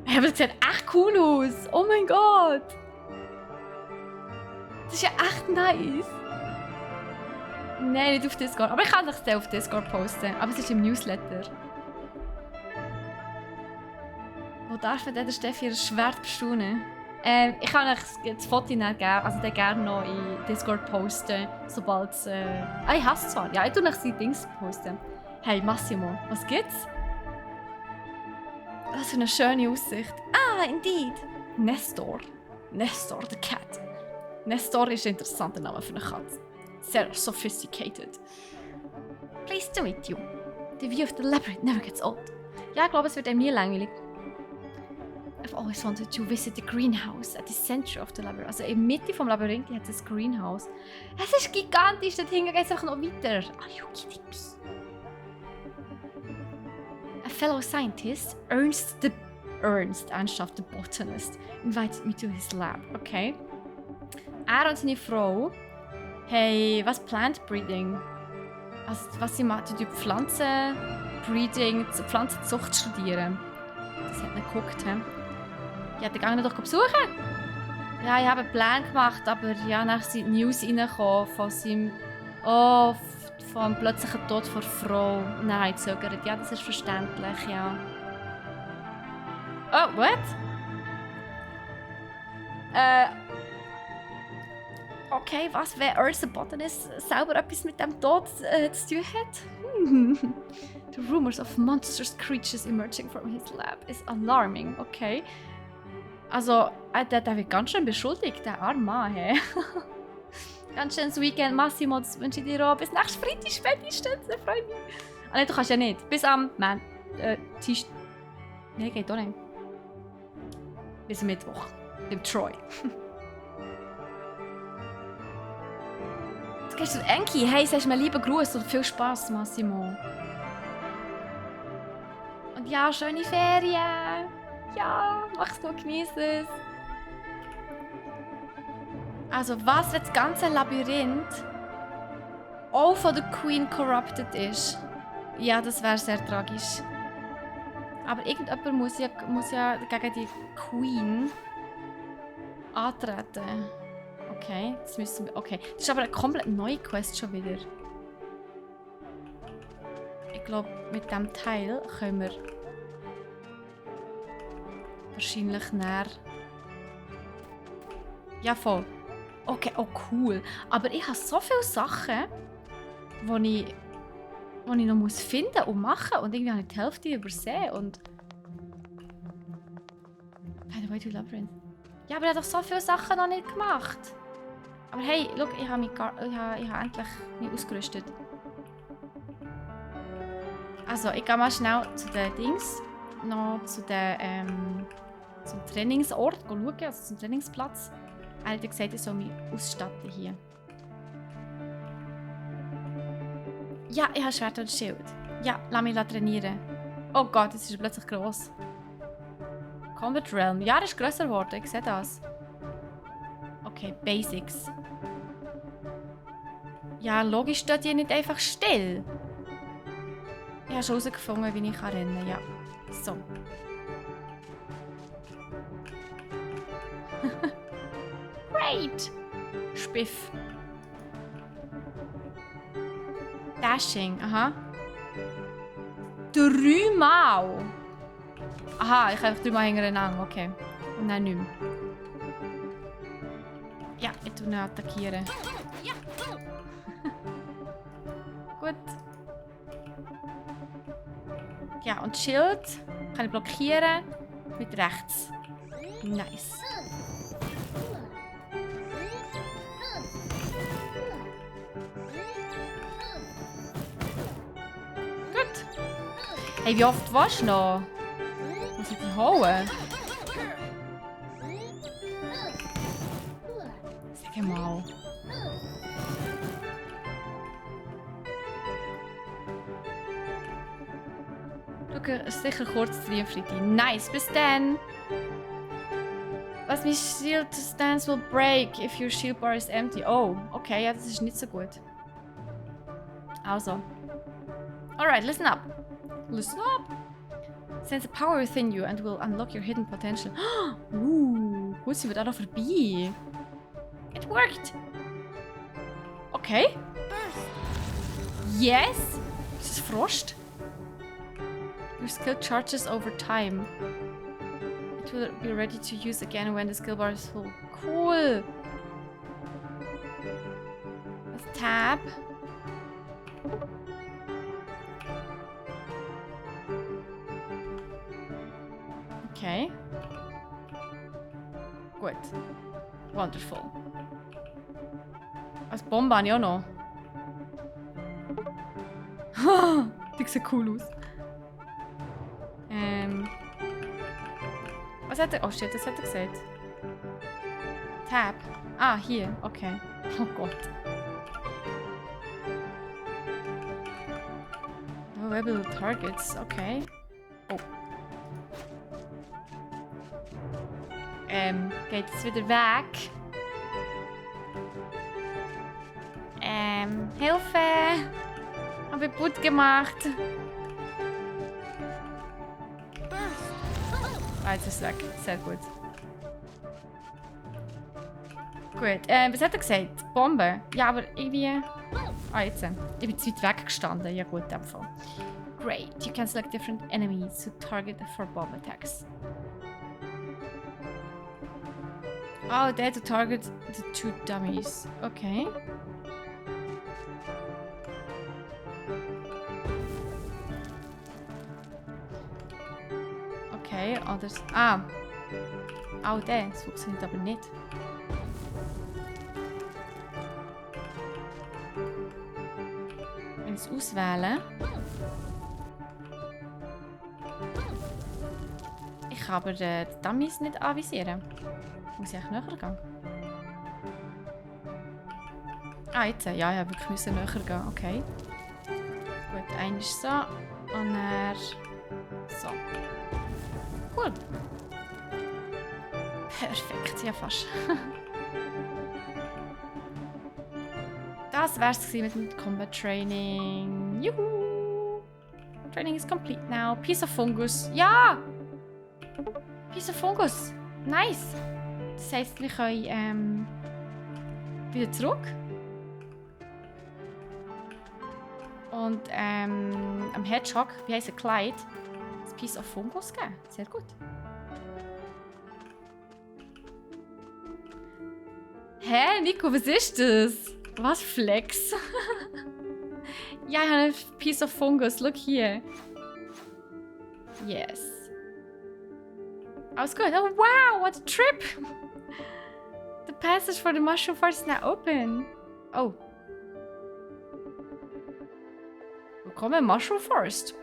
Hey, aber das sieht echt cool aus. Oh mein Gott! Das ist ja echt nice. Nein, nicht auf Discord. Aber ich kann es auf Discord posten. Aber es ist im Newsletter. Wo darf man denn Steffi ihr Schwert bestaunen? Ich kann euch das Foto geben, also dann gerne noch in Discord posten, sobald es... ich hasse es zwar. Ja, ich tue euch die Dings posten. Hey, Massimo, was gibt's? Was für eine schöne Aussicht. Ah, indeed. Nestor. Nestor, the cat. Nestor ist ein interessanter Name für eine Katze. Sehr sophisticated. Pleased to meet you. The view of the labyrinth never gets old. Ja, ich glaube, es wird einem nie langweilig. I've always wanted to visit the greenhouse at the center of the labyrinth. Also in der Mitte vom Labyrinth hat es ein Greenhouse. Es ist gigantisch, dort hinten geht es einfach noch weiter. Are you kidding me? A fellow scientist, Ernst, Ernsthaft, the botanist, invited me to his lab. Okay. Er und seine Frau haben was Plant Breeding. Also, was sie machen, die Pflanzenbreeding, Pflanzenzucht studieren. Das hat nicht geguckt, he? Ja, den Gang doch besuchen. Ja, ich habe einen Plan gemacht, aber ja, nachher sind die News reingekommen von seinem... Oh, vom plötzlichen Tod der Frau. Nein, zögert. Ja, das ist verständlich, ja. Oh, what? Okay, was, wenn Ursa Botanist selber etwas mit dem Tod zu tun hat? The rumors of monstrous creatures emerging from his lab is alarming, okay. Also, der wird ganz schön beschuldigt, der arme Mann, hey. Ganz schönes Weekend, Massimo, das wünsche ich dir auch. Bis nächsten Freitag spätestens, ich freue mich. Ah nein, du kannst ja nicht. Bis am, Tisch... Nein, geht auch nicht. Bis Mittwoch, im Troy. Jetzt gehst du Enki. Hey, sagst mir lieber Gruß und viel Spass, Massimo. Und ja, schöne Ferien. Ja, mach's gut, genieß es. Also, was, wenn das ganze Labyrinth auch von der Queen corrupted ist? Ja, das wäre sehr tragisch. Aber irgendjemand muss ja gegen die Queen antreten. Okay, das müssen wir... Okay, das ist aber eine komplett neue Quest schon wieder. Ich glaube, mit diesem Teil können wir... wahrscheinlich näher. Ja, voll. Okay, oh cool. Aber ich habe so viele Sachen, die ich noch muss finden und machen und irgendwie habe ich die Hälfte übersehen und... By the way to Labyrinth. Ja, aber ich habe doch so viele Sachen noch nicht gemacht. Aber hey, schau, ich habe endlich mich ausgerüstet. Also, ich gehe mal schnell zu den Dings. Noch zu den, zum Trainingsort schauen, also zum Trainingsplatz. Er hat gesagt, ich soll mich ausstatten hier. Ja, ich habe Schwert und Schild. Ja, lass mich trainieren. Oh Gott, jetzt ist er plötzlich gross. Combat Realm. Ja, er ist grösser geworden, ich sehe das. Okay, Basics. Ja, logisch steht hier nicht einfach still. Ich habe schon herausgefunden, wie ich rennen kann. Ja. So. Great! Spiff. Dashing, aha. 3 Mal! Aha, ich kann einfach 3 Mal hintereinander, okay. Und dann nicht mehr. Ja, ich tue ihn attackieren. Gut. Ja, und Schild kann ich blockieren mit rechts. Nice. Gut. Hey, wie oft warst du noch? Muss ich dich holen? Sag mal. Schau, sicher kurz zu Freitag. Nice, bis dann! Was my shield stance will break if your shield bar is empty. Oh, okay, ja, das ist nicht so gut. Also. Alright, listen up. Listen up! Sense a power within you and will unlock your hidden potential. Gut, sind wir da noch vorbei. It worked! Okay. Yes! Ist das Frost? Your skill charges over time. It will be ready to use again when the skill bar is full. Cool! Let's tab. Okay. Gut. Wonderful. Als Bombe habe ich auch noch. Die sieht cool aus. Was hat er? Oh shit, das hat er gesagt. Tab. Ah, hier. Okay. Oh Gott. Oh, Rebel Targets. Okay. Oh. Geht jetzt wieder weg. Hilfe! Hab ich gut gemacht. Ah, jetzt ist es weg. Sehr gut. Gut, was hat er gesagt? Bombe? Ja, aber irgendwie... Ah, jetzt. Ich bin zu weit weggestanden. Ja gut, in dem Fall. Great. You can select different enemies to target for bomb attacks. Oh, there to target the 2 dummies. Okay. Okay, anders. Ah. Auch der. Das funktioniert aber nicht. Wenn ich es auswähle. Ich kann aber die Dummies nicht anvisieren. Muss ich echt näher gehen? Ah, jetzt. Ja, ich musste wirklich näher gehen. Okay. Gut, einer ist so. Und dann... So. Cool. Perfekt, ja fast. Das wär's mit dem Combat Training. Juhu! Training is complete now. Piece of Fungus. Ja! Piece of Fungus. Nice. Das heisst, wir können wieder zurück. Und am Hedgehog, wie heisst er, Clyde, das Piece of Fungus geben. Sehr gut. Hä, Nico, was ist das? Was Flex? Ja, ich habe ein piece of fungus. Look hier. Yes. Alles gut. Oh, wow, what a trip! The passage for the mushroom forest is now open. Oh. Willkommen im Mushroom Forest.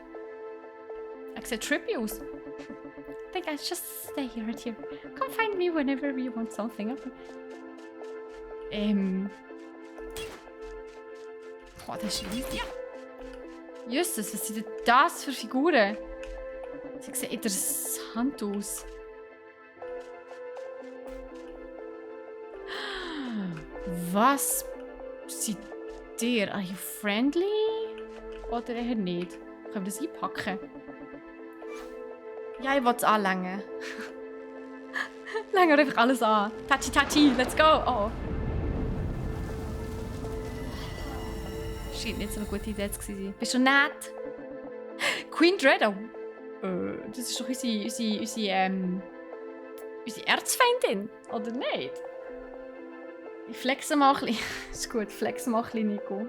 Ich sehe trippy aus. I think I just stay here with you. Come find me whenever you want something. Oh, das ist riesig. Justus, was sind denn das für Figuren? Sie sehen interessant aus. Was seid ihr? Are you friendly? Oder eher nicht? Können wir das einpacken? Ja, ich will es anlängen. Längen wir einfach alles an. Tachi, tachi, let's go! Oh. Scheint nicht so eine gute Idee zu sein. Bist du nett? Queen Dread? Das ist doch unsere Erzfeindin, oder nicht? Ich flexe mal ein bisschen. Ist gut, flexe mal ein bisschen, Nico.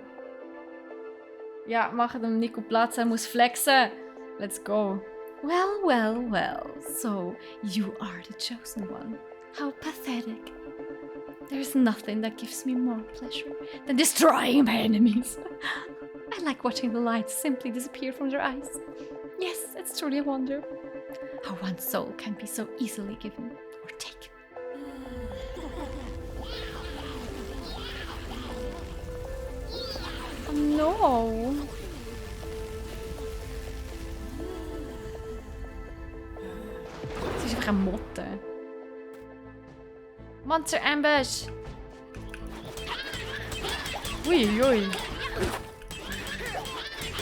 Ja, machen dem Nico Platz, er muss flexen. Let's go. Well, well, well. So, you are the chosen one. How pathetic. There's nothing that gives me more pleasure than destroying my enemies. I like watching the light simply disappear from their eyes. Yes, it's truly a wonder how one's soul can be so easily given or taken. Oh no! Sie ist einfach eine Motte. Monster Ambush! Uiui.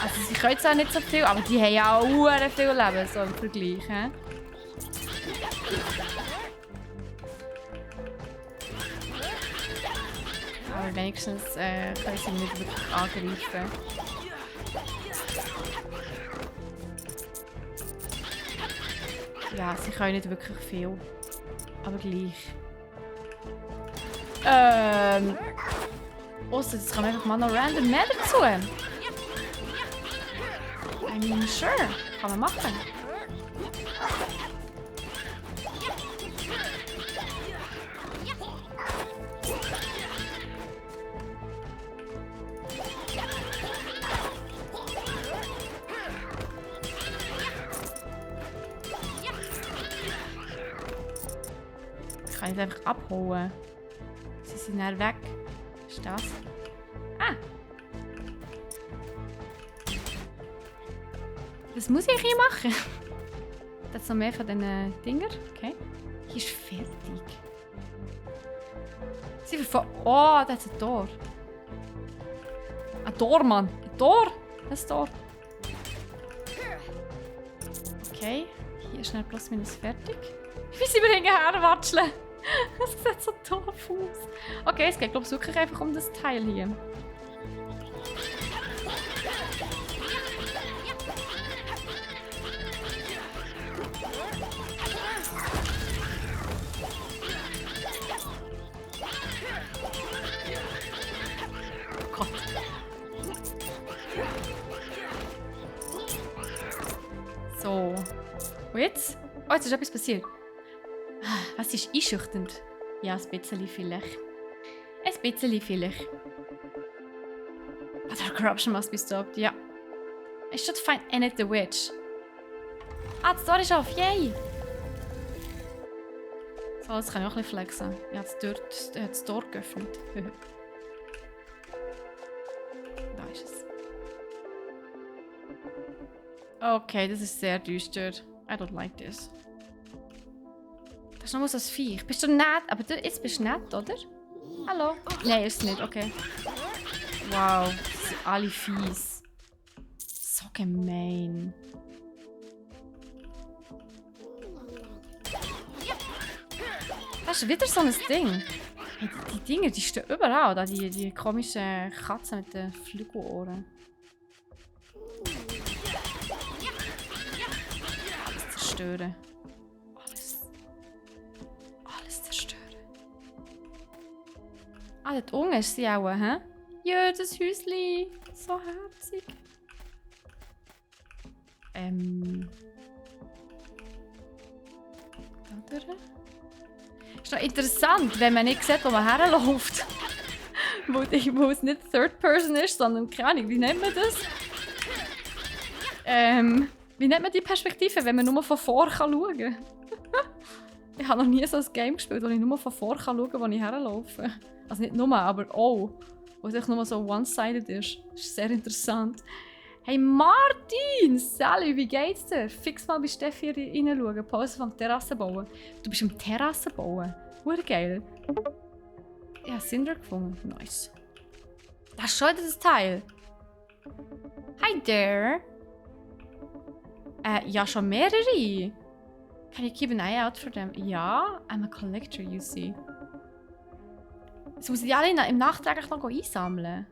Also sie können zwar nicht so viel, aber die haben ja auch viel Leben, so im Vergleich. He? Aber wenigstens können sie nicht wirklich angreifen. Ja, sie können nicht wirklich viel. Aber gleich. Ausser, jetzt kommen einfach mal noch random mehr dazu. I mean, sure. Kann man machen. Ich kann jetzt einfach abholen. Sie sind dann weg. Was ist das? Ah! Was muss ich hier machen? Das ist noch mehr von diesen Dinger. Okay. Hier ist fertig. Sie verfolgen. Oh, das ist ein Tor. Ein Tor, Mann. Ein Tor. Ein Tor. Okay. Hier ist schnell plus minus fertig. Wie sie mir hinterher watscheln. Das sieht so doof aus. Okay, es geht glaube ich wirklich einfach um das Teil hier. Oh Gott. So. Und jetzt? Oh, jetzt ist etwas passiert. Was ist einschüchternd? Ja, ein bisschen vielleicht. Ein bisschen vielleicht. But our corruption must be stopped. Ja. I should find Enid the Witch. Ah, das Tor ist auf. Yay! So, jetzt kann ich auch ein bisschen flexen. Ich habe das Tor geöffnet. Da ist es. Okay, das ist sehr düster. I don't like this. Das ist noch so ein Viech. Bist du nett? Aber du, jetzt bist du nett, oder? Hallo? Nein, ist nicht. Okay. Wow, sie sind alle fies. So gemein. Das ist wieder so ein Ding. Hey, die Dinger, die stehen überall. Da, die komischen Katzen mit den Flügelohren. Alles zerstören. Alles zerstören. dort unten ist sie auch, hä? Ja, das Häuschen. So herzig. Oder? Ist noch interessant, wenn man nicht sieht, wo man herläuft. Wo es nicht Third Person ist, sondern keine Ahnung, wie nennt man das? Wie nennt man die Perspektive, wenn man nur von vor schauen kann? Ich habe noch nie so ein Game gespielt, wo ich nur von vor schauen kann, wo ich herlaufe. Also nicht nur, aber auch. Wo es echt nur so one-sided ist. Das ist sehr interessant. Hey Martin! Sally, wie geht's dir? Fix mal bei Steffi reinschauen. Pause vom Terrassenbauen. Du bist im Terrassenbauen. Urgeil. Ich habe Cinder gefunden. Nice. Das ist schon das Teil. Hi there. Ja, schon mehrere. Can you keep an eye out for them? Ja, I'm a collector, you see. Jetzt muss ich die alle im Nachtrag noch einsammeln.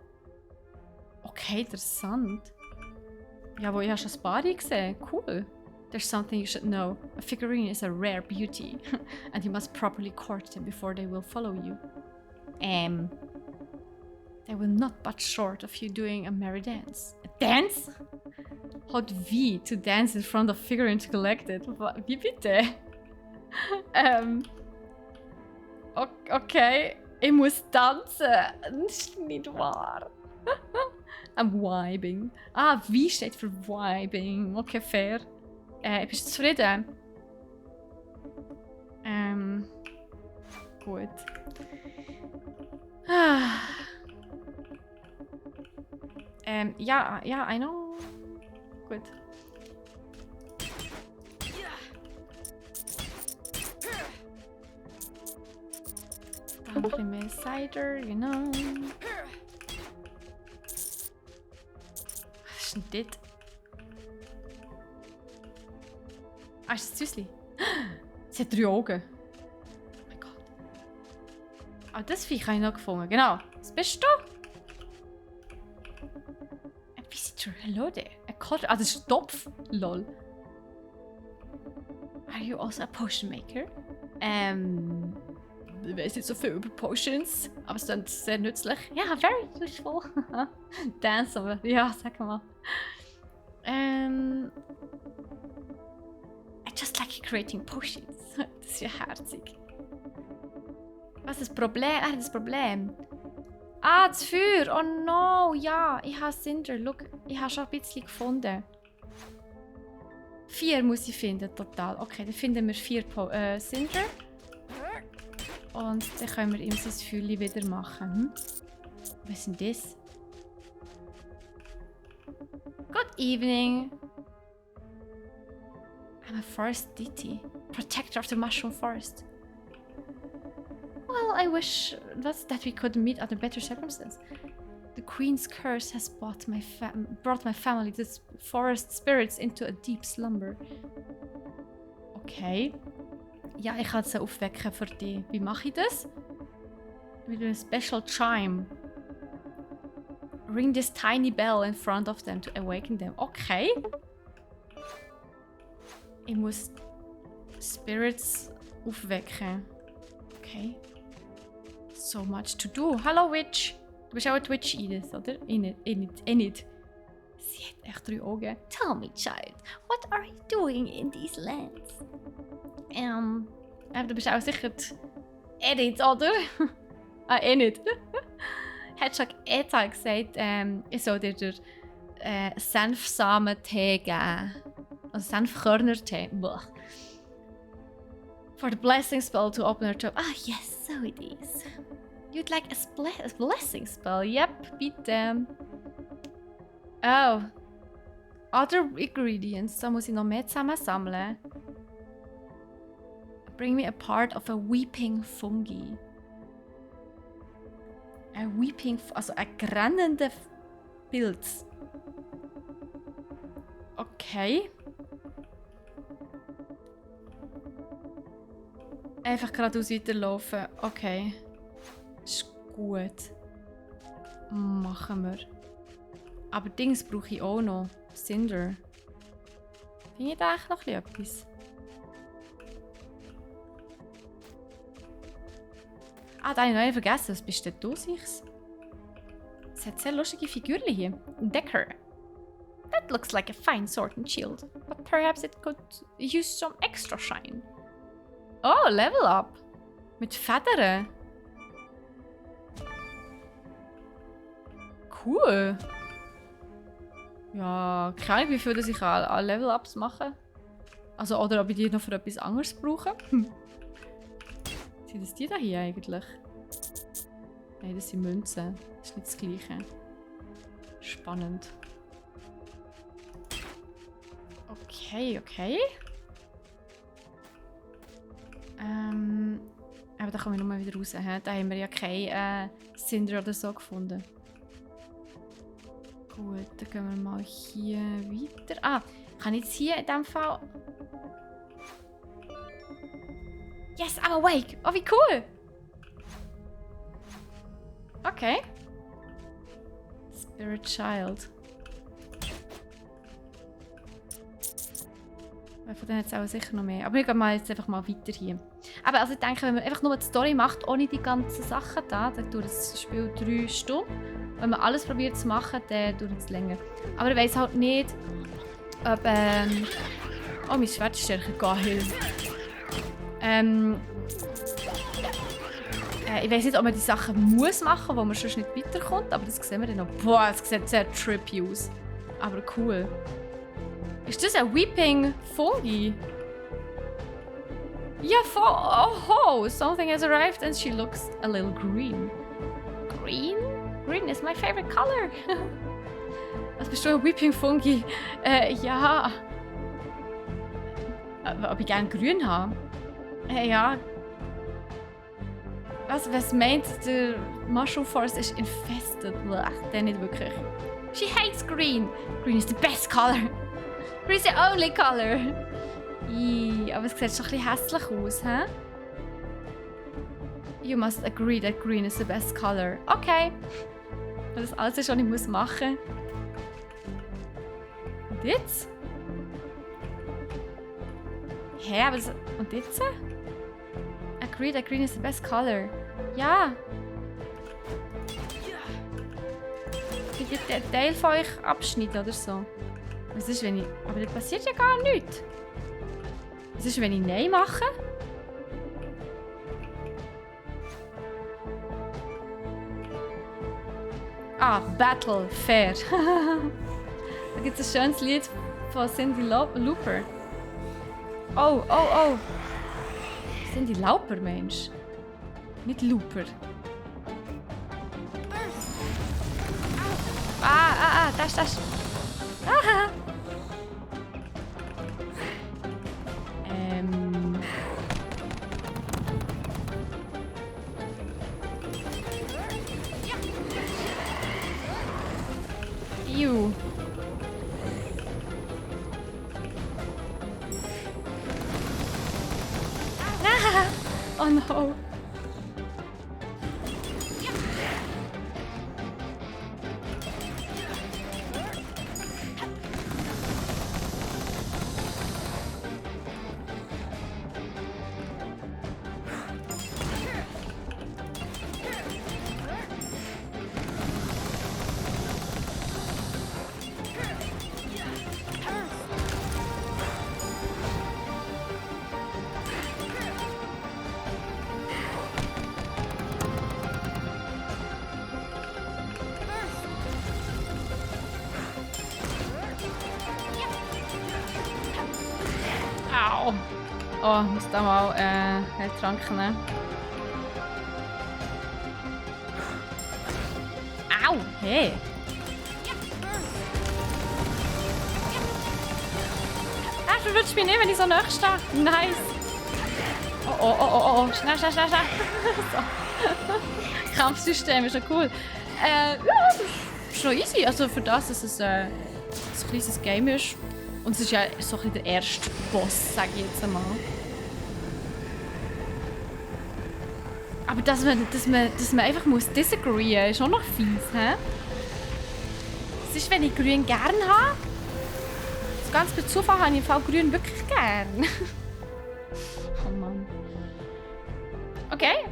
Okay, interessant. Ja, wo ich habe schon ein paar gesehen. Cool. There's something you should know. A figurine is a rare beauty. And you must properly court them before they will follow you. They will not butt short of you doing a merry dance. A dance? Hold V to dance in front of figurine to collect it. Wie bitte? Okay. Ich muss tanzen. Das ist nicht wahr. I'm vibing. Ah, V steht für vibing. Okay, fair. Bist du zufrieden? Gut. Ja, I know. Gut. Dann noch ein bisschen mehr Cider, genau. Was ist denn das? Ah, ist das Süßli? Sie hat 3 Augen. Oh mein Gott. Ah, das Viech habe ich noch gefunden. Genau. Was bist du? Ein Visitor. Hello there. Ein Kotter. Ah, das ist ein Topf. Lol. Are you also a potion maker? Ich weiß nicht so viel über Potions, aber es ist sehr nützlich. Ja, very useful. Dance, aber ja, sag mal. I just like creating potions. Das ist ja herzig. Was ist das Problem? Ah, das Problem. Ah, das Feuer. Oh no, ja. Ich habe Cinder. Look, ich habe schon ein bisschen gefunden. 4 muss ich finden, total. Okay, dann finden wir 4 Cinder. Und dann können wir ihm sein Feuer wieder machen. Was ist denn das? Good evening. I'm a forest deity, protector of the mushroom forest. Well, I wish that we could meet under better circumstances. The Queen's curse has brought my family, the forest spirits, into a deep slumber. Okay. Ja, ich kann sie aufwecken für dich. Wie mache ich das? Mit einem Special Chime. Ring this tiny bell in front of them to awaken them. Okay. Ich muss Spirits aufwecken. Okay. So much to do. Hallo Witch. Du bist auch ein Twitch Edith, oder? Nicht. Sie hat echt 3 Augen. Tell me, child, what are you doing in these lands? Du bist auch sicher Edith, oder? Ah, nicht. Hat schon Eta gesagt, ich soll dir Senfsamen-Tee geben. Also Senfkörner-Tee. For the blessing spell to open her top. Ah, yes, so it is. You'd like a blessing spell? Yep, bitte. Oh. Other ingredients. Da muss ich noch mehr zusammensammeln. Bring me a part of a weeping fungi. Ein weeping, also ein grennender Pilz. Okay. Einfach geradeaus weiterlaufen. Okay. Ist gut. Machen wir. Aber Dings brauche ich auch noch. Cinder. Finde ich da eigentlich noch etwas? Ah, da habe ich noch einen vergessen. Was bist denn du, Sichs? Es hat sehr lustige Figürchen hier. Decker. That looks like a fine sword and shield. But perhaps it could use some extra shine. Oh, Level Up. Mit Federn. Cool. Ja, keine Ahnung, wie viel ich an Level-Ups mache. Also, oder ob ich die noch für etwas anderes brauche. Sind das die da hier eigentlich? Nein, das sind Münzen. Das ist nicht das Gleiche. Spannend. Okay, okay. Aber da kommen wir nochmal wieder raus. He? Da haben wir ja keinen Cinder oder so gefunden. Gut, dann gehen wir mal hier weiter. Ah, kann ich jetzt hier in diesem Fall... Yes, I'm awake! Oh, wie cool! Okay. Spirit Child. Von denen hat es auch sicher noch mehr. Aber wir gehen mal jetzt einfach mal weiter hier. Aber also ich denke, wenn man einfach nur die Story macht, ohne die ganzen Sachen da, dann dauert das Spiel 3 Stunden. Wenn man alles probiert zu machen, dann dauert es länger. Aber ich weiss halt nicht, ob... Oh, mein Schwert ist stärker. Geil. Ich weiss nicht, ob man die Sachen muss machen, wo man sonst nicht weiterkommt, aber das sehen wir dann noch. Boah, das sieht sehr trippy aus. Aber cool. Ist das ein Weeping Fungi? Ja, oh, something has arrived and she looks a little green. Green? Green is my favorite color. Was bist du, ein Weeping Fungi? Ja. Ob ich gerne grün habe? Ja. Was meint der Mushroom Forest ist infested? Blech, der nicht wirklich. She hates green. Green is the best color. Green is the only color. Aber es sieht schon ein bisschen hässlich aus, hä? You must agree that green is the best color. Okay. Das ist alles, was ich machen muss. Und jetzt? Hä, aber das... Und jetzt? Agree that green is the best color. Ja. Ich will den Teil von euch abschneiden oder so. Was ist, wenn ich... Aber das passiert ja gar nichts. Was ist, wenn ich Nein mache? Ah, Battle, fair. Da gibt es ein schönes Lied von Cyndi Lauper. Oh. Cyndi Lauper, Mensch. Nicht Lauper. Das. Ah. Ew. Oh no. Oh, ich muss da mal Heiltrank nehmen. Au! Hey! Er verwirrt mich nicht, wenn ich so nahe stehe. Nice! Oh. Schnell. So. Kampfsystem ist ja cool. Ja, schon easy. Also für das, dass es ein kleines Game ist. Und es ist ja so ein bisschen der erste Boss, sage ich jetzt einmal. Aber dass man einfach muss disagreeen, ist auch noch fies, hä? Es ist, wenn ich Grün gern habe. So ganz bei Zufall habe ich im Fall Grün wirklich gern. Oh Mann. Okay.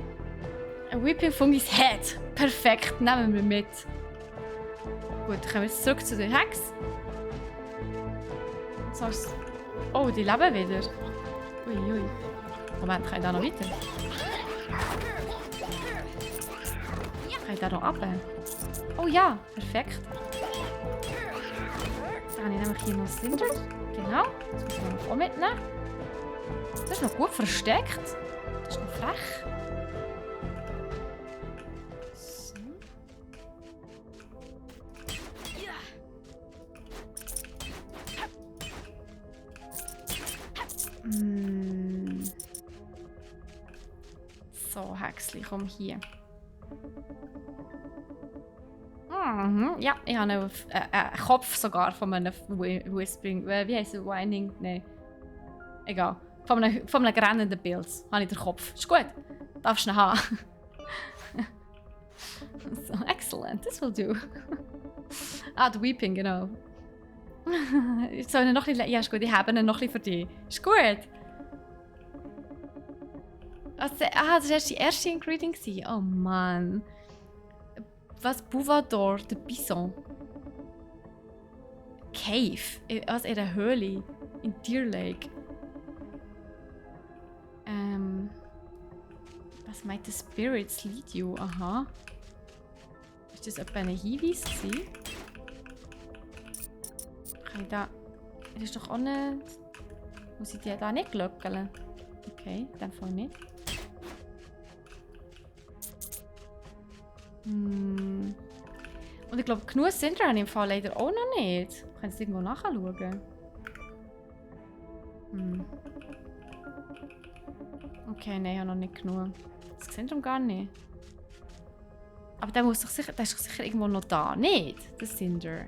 Ein Whipping Fungus Head. Perfekt, nehmen wir mit. Gut, dann kommen wir jetzt zurück zu den Hex. Oh, die leben wieder. Uiui. Moment, kann ich da noch weiter? Kann ich da noch runter? Oh ja, perfekt. Dann habe ich nämlich hier noch Cinder. Genau, das müssen wir noch auch mitnehmen. Das ist noch gut versteckt. Das ist noch frech. So. So, Hexli, komm hier. Ja, ich habe einen Kopf sogar von einem Whispering. Wie heisst es? Whining? Nein. Egal. Von einem grennenden Pilz habe ich den Kopf. Ist gut. Darfst du ihn haben. So, excellent. Das will do. Der Weeping, genau. Ich soll ihn noch ein bisschen... Ja, ist gut. Ich habe ihn noch ein bisschen für dich. Ist gut. Das war die erste Ingredient. Oh Mann. Was? Bouvador, der Bison. Cave. Also in einer Höhle. In Deer Lake. Was meint der Spirits lead you? Aha. Ist das etwa ein Hinweis gewesen? Kann ich da... Das ist doch auch nicht... Muss ich die da nicht glöckeln? Okay, in dem Fall nicht. Und ich glaube, genug Cinder habe ich im Fall leider auch noch nicht. Ich kann es irgendwo nachschauen. Okay, nein, ich habe noch nicht genug. Das Zentrum gar nicht. Aber der ist doch sicher irgendwo noch da. Nicht, der Cinder.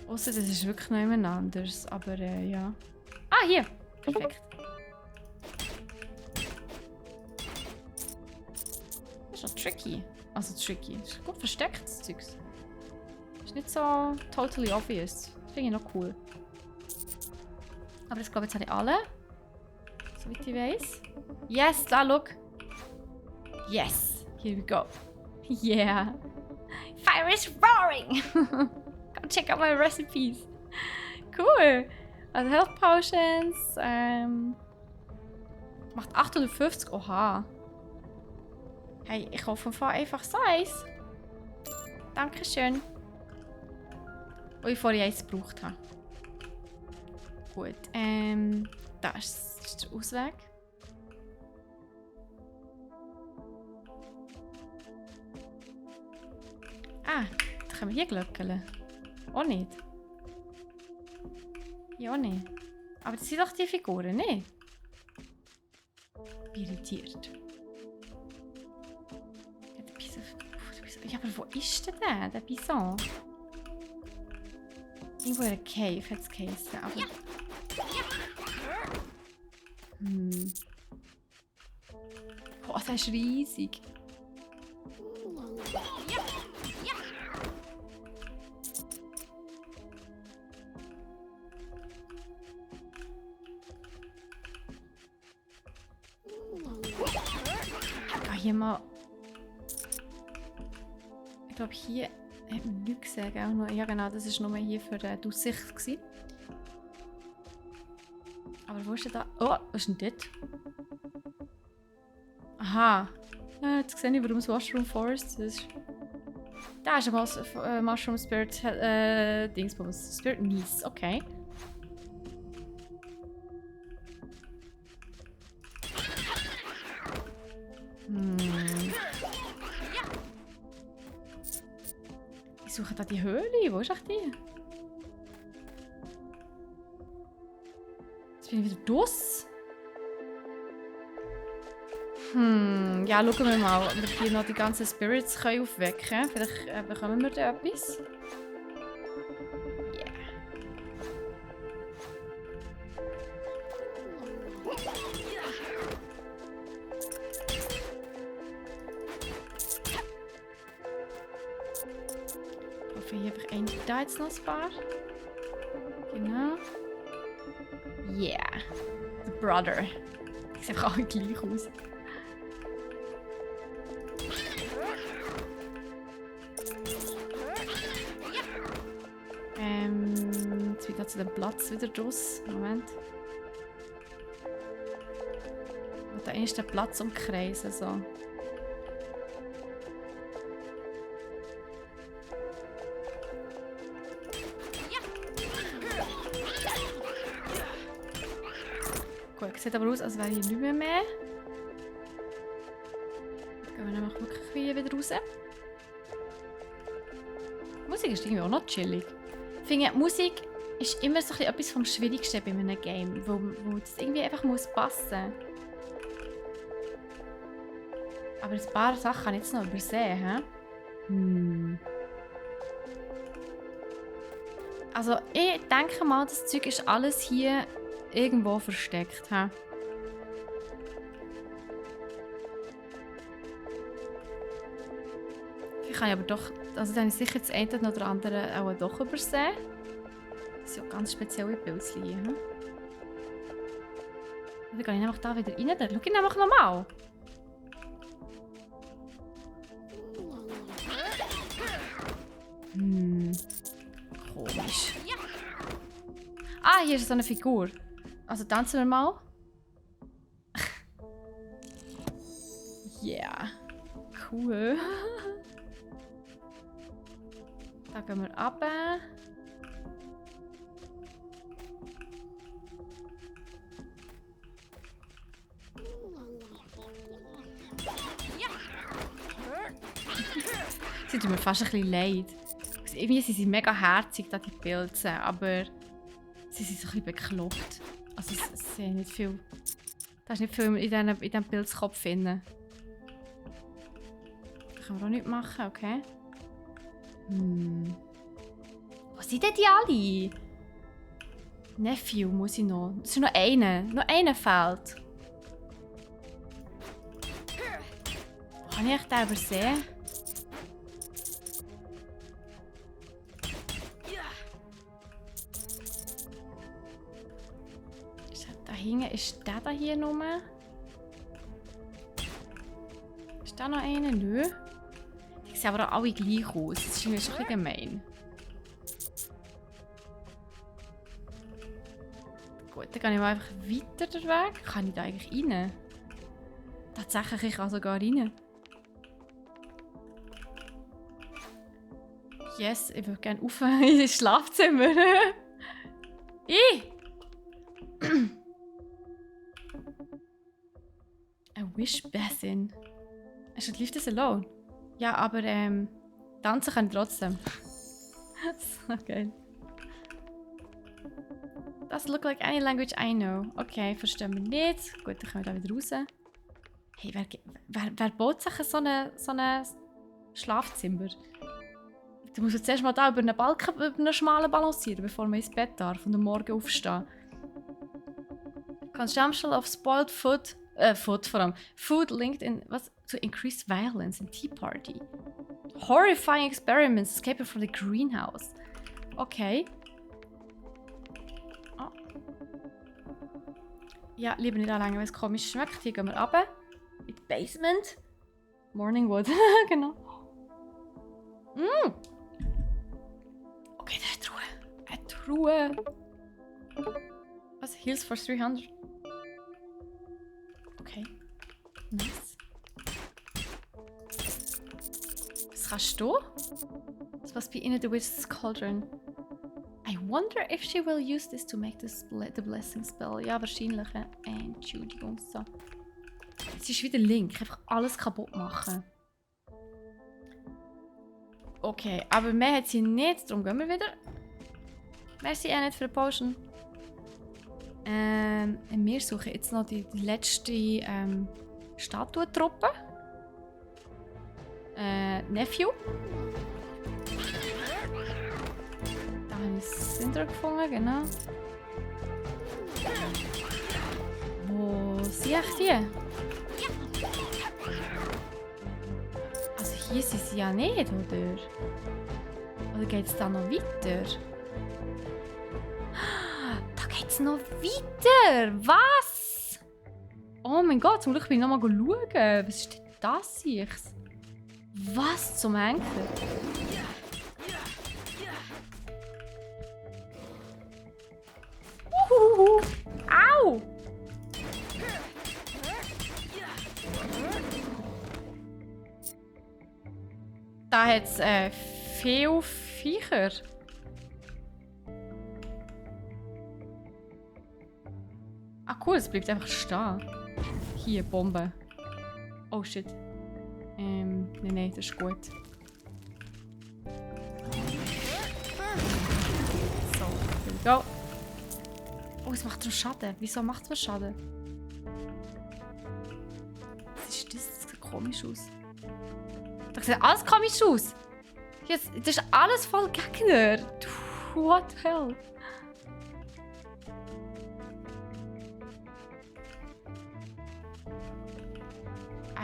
Ausser das ist wirklich noch jemand anders. Aber ja. Ah, hier! Perfekt. Das ist noch tricky. Also tricky. Das ist gut versteckt, das Zeugs. Ist nicht so totally obvious. Das finde ich noch cool. Aber ich glaube, jetzt habe ich alle. Soweit ich weiß. Yes, da, look. Yes. Here we go. Yeah. Fire is roaring! Go check out my recipes. Cool. Also Health Potions. Macht 850. Oha. Hey, ich hoffe einfach so eins. Dankeschön. Wo ich vorher eins gebraucht habe. Gut. Das ist der Ausweg. Da können wir hier glöckeln. Auch nicht. Ja, nicht. Aber das sind doch die Figuren, nicht? Irritiert. Der Bison. Ja, aber wo ist denn der Bison? Irgendwo in einer Cave hat es geheißen, aber... Boah, das ist riesig. Hier mal... Ich glaube, hier hat man nichts gesehen. Ja genau, das war nur hier für die Aussicht. Aber wo ist denn da? Oh, was ist denn das? Aha. Jetzt sehe ich, warum es Mushroom Forest ist. Da ist ein Mushroom Spirit Dingsbums. Spirit Niece, okay. Ich suche da die Höhle. Wo ist echt die? Jetzt bin ich wieder draus. Ja, schauen wir mal, ob wir hier noch die ganzen Spirits aufwecken können. Vielleicht bekommen wir da etwas. Yeah. Ich hoffe, hier einfach ein da jetzt noch ein paar. Genau. Yeah. The Brother. Die sehen einfach alle gleich aus. Jetzt wieder zu dem Platz wieder raus. Moment. Und da ist der Platz umkreisen. So. Gut, sieht aber aus, als wäre hier nicht mehr. Gehen wir nämlich wirklich wieder raus. Die Musik ist irgendwie auch noch chillig. Ich finde, Musik ist immer so etwas vom Schwierigsten bei einem Game, wo das irgendwie einfach passen muss. Aber ein paar Sachen kann ich jetzt noch übersehen. Also, ich denke mal, das Zeug ist alles hier irgendwo versteckt. Ich kann aber doch, also dann ist sicher das eine oder andere auch doch übersehen. Das sind ja ganz spezielle Pilzchen hier. Dann gehe ich einfach da wieder rein. Dann schau ich nämlich nochmal. Komisch. Ah, hier ist so eine Figur. Also tanzen wir mal. Yeah. Cool. Da gehen wir runter. Sie tut mir fast ein bisschen leid. Irgendwie sind sie mega herzig, da die Pilze, aber sie sind so ein bisschen bekloppt. Also es sind nicht viel. Da ist nicht viel in diesem Pilzkopf drin. Da können wir auch nichts machen, okay? Wo sind denn die alle? Nephew muss ich noch. Es ist noch einer. Noch einer fehlt. Kann ich den übersehen? Da hinten ist der da hier rum. Ist da noch einer? Nö. Die sehen aber auch alle gleich aus. Das ist irgendwie schon ein bisschen gemein. Gut, dann gehe ich mal einfach weiter den Weg. Kann ich da eigentlich rein? Tatsächlich, ich kann sogar rein. Yes, ich würde gerne rauf in das Schlafzimmer. A wish basin. I should leave this alone. Ja, aber tanzen kann ich trotzdem. So geil. Doesn't look like any language I know. Okay, verstehen wir nicht. Gut, dann können wir da wieder raus. Hey, wer baut sich so ein Schlafzimmer? Du musst jetzt erst mal da über einen Balken, über einen schmalen balancieren, bevor man ins Bett darf und am Morgen aufstehen. Consumption of spoiled food linked in to increased violence in Tea Party. Horrifying experiments escaping from the greenhouse. Okay. Oh. Ja, lieber nicht anlängen, weil es komisch schmeckt. Hier gehen wir runter. In die Basement. Morningwood. Genau. Okay, der hat Ruhe. Er hat Ruhe. Was? Heals for 300? Okay. Nice. Was kannst du? This must be in the witch's cauldron. I wonder if she will use this to make the blessing spell. Ja, wahrscheinlich. Entschuldigung. So. Es ist wieder Link. Einfach alles kaputt machen. Okay, aber mehr hat sie nicht. Darum gehen wir wieder. Merci auch nicht für die Potion. Wir suchen jetzt noch die letzte Statuentruppe. Nephew. Da habe ich Syndra gefunden, genau. Wo sind echt die? Also hier sind sie ja nicht, oder? Oder geht es da noch weiter? Da geht geht's noch weiter? Was? Oh mein Gott, zum Glück bin ich noch mal schauen. Was ist denn das hier? Was zum Henker? Au! Da hat es viele Viecher. Ah cool, es bleibt einfach stehen. Hier, Bombe. Oh shit. Nein, das ist gut. So, here we go. Oh, es macht so Schaden. Wieso macht es so Schaden? Was ist das? Das sieht komisch aus. Das sieht alles komisch aus. Jetzt, das ist alles voll Gegner. What the hell?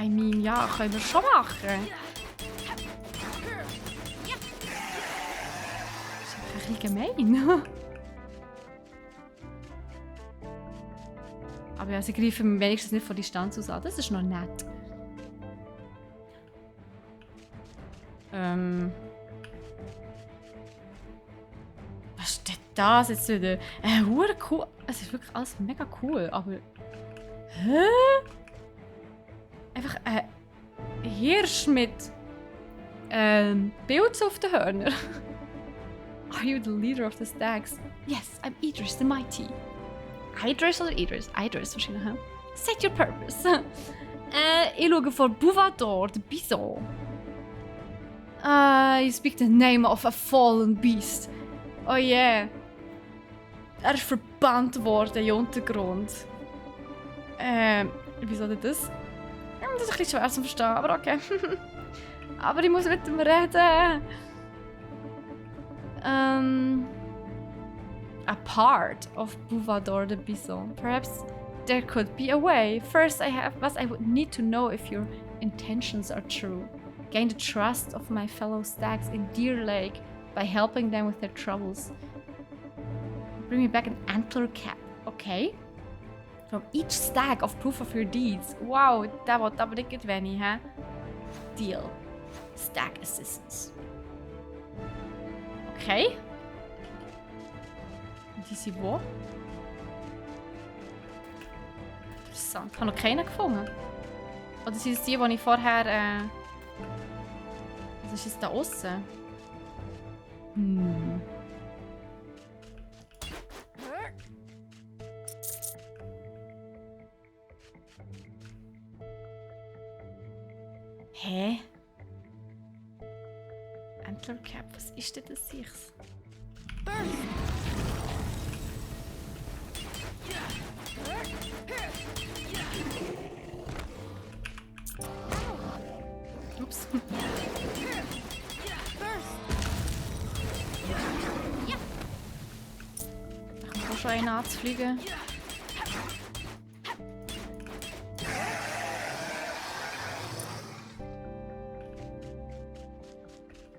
I mean, ja, können wir schon machen. Das ist einfach ein bisschen gemein. Aber ja, sie greifen wenigstens nicht von Distanz aus an. Das ist noch nett. Was ist denn das jetzt wieder? Hure cool. Es ist wirklich alles mega cool, aber... Hä? Einfach ein Hirsch mit... Pilz auf den Hörnern. Are you the leader of the stags? Yes, I'm Idris the Mighty. Idris oder Idris? Idris wahrscheinlich, hm? Set your purpose. Ich schaue vor Buvador, the Bison. You speak the name of a fallen beast. Oh yeah. Er ist verbannt worden im Untergrund. Wieso denn das? Das ist ein bisschen schwer zu verstehen, aber okay. Aber ich muss mit ihm reden. A part of Buvador the Bison. Perhaps there could be a way. First, I would need to know if your intentions are true. Gain the trust of my fellow stags in Deer Lake by helping them with their troubles. Bring me back an antler cap. Okay. From each stag of proof of your deeds. Wow, dat wordt aber nicht wenig, hä? Deal. Stag assistance. Okay. Die sind wo? Interessant. Ich habe noch keinen gefunden. Oder sind es die ich vorher... Was ist es da aussen? Hä? Antler Cap, was ist denn das sich's? Ups. Ich muss schon einen anzufliegen.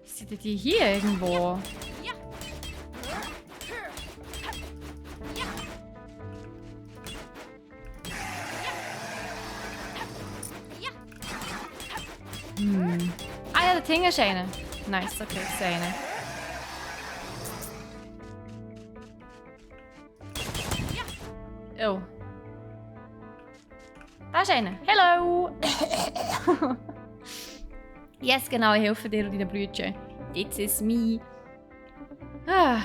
Sind die hier irgendwo? Ah ja, der Ding ist einer. Nice, okay, ich sehe einen. Oh. Da ist einer. Hello! Yes, genau, ich helfe dir und deinen Brüdern. This is me. Ah.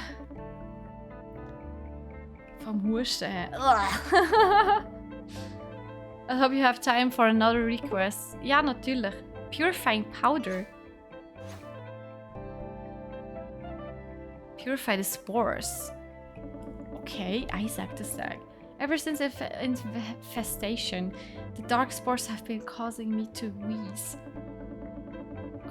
Vom Husten her. I hope you have time for another request. Ja, natürlich. Purifying powder. Purify the spores. Okay, Isaac the Stag. Ever since infestation, the dark spores have been causing me to wheeze.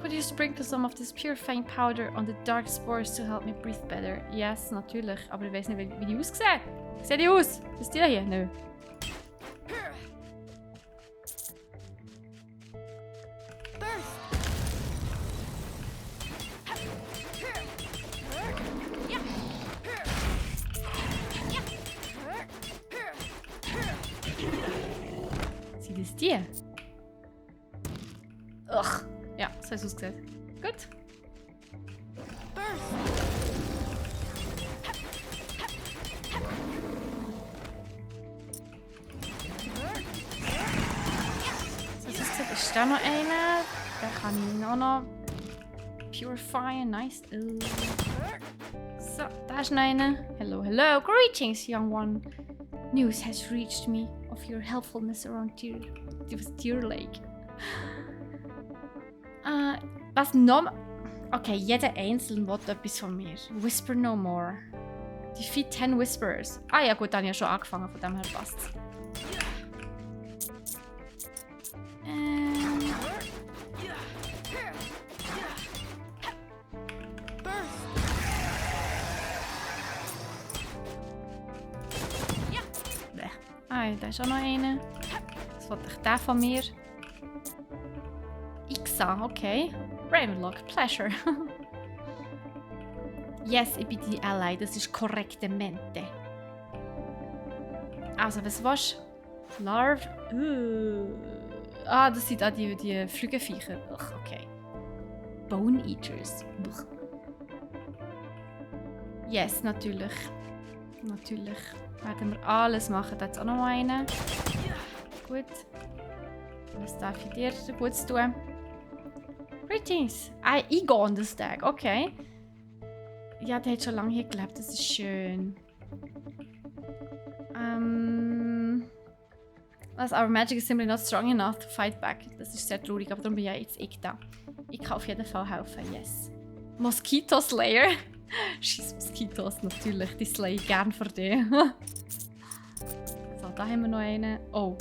Could you sprinkle some of this purifying powder on the dark spores to help me breathe better? Yes, natürlich. Aber ich weiß nicht, wie die aussehen. Wie sehen die aus? Was ist die da hier? Nö. die? Ugh. Ja, so hat es ausgesehen. Gut. So hat es ausgesehen. Ist da noch einer? Da kann ich noch purifyen. Nice. So, da ist noch einer. Hello, hello. Greetings, young one. News has reached me of your helpfulness around Deer Lake. Was noch? Okay, jeder Einzelne will etwas von mir. Whisper no more. Defeat 10 Whisperers. Ah ja gut, dann habe ich ja schon angefangen, von dem her passt. Ah, da ist auch noch einer. Was wollte ich der von mir? Ixa, okay. Ravenlock, pleasure. Yes, ich bin die Ally, das ist korrektemente. Also, was willst du? Larv? Ah, das sind auch die Flügelviecher. Okay. Bone Eaters. Yes, natürlich. Natürlich. Werden wir alles machen. Da hat es auch noch einen. Gut. Was darf ich dir Gutes tun? Greetings. Ich gehe an das Tag. Okay. Ja, der hat schon lange hier gelebt. Das ist schön. Our magic is simply not strong enough to fight back. Das ist sehr traurig, aber darum bin ja jetzt ich da. Ich kann auf jeden Fall helfen. Yes. Mosquito Slayer. Scheiß Moskitos, natürlich. Die slay ich gern für dich. So, da haben wir noch einen. Oh.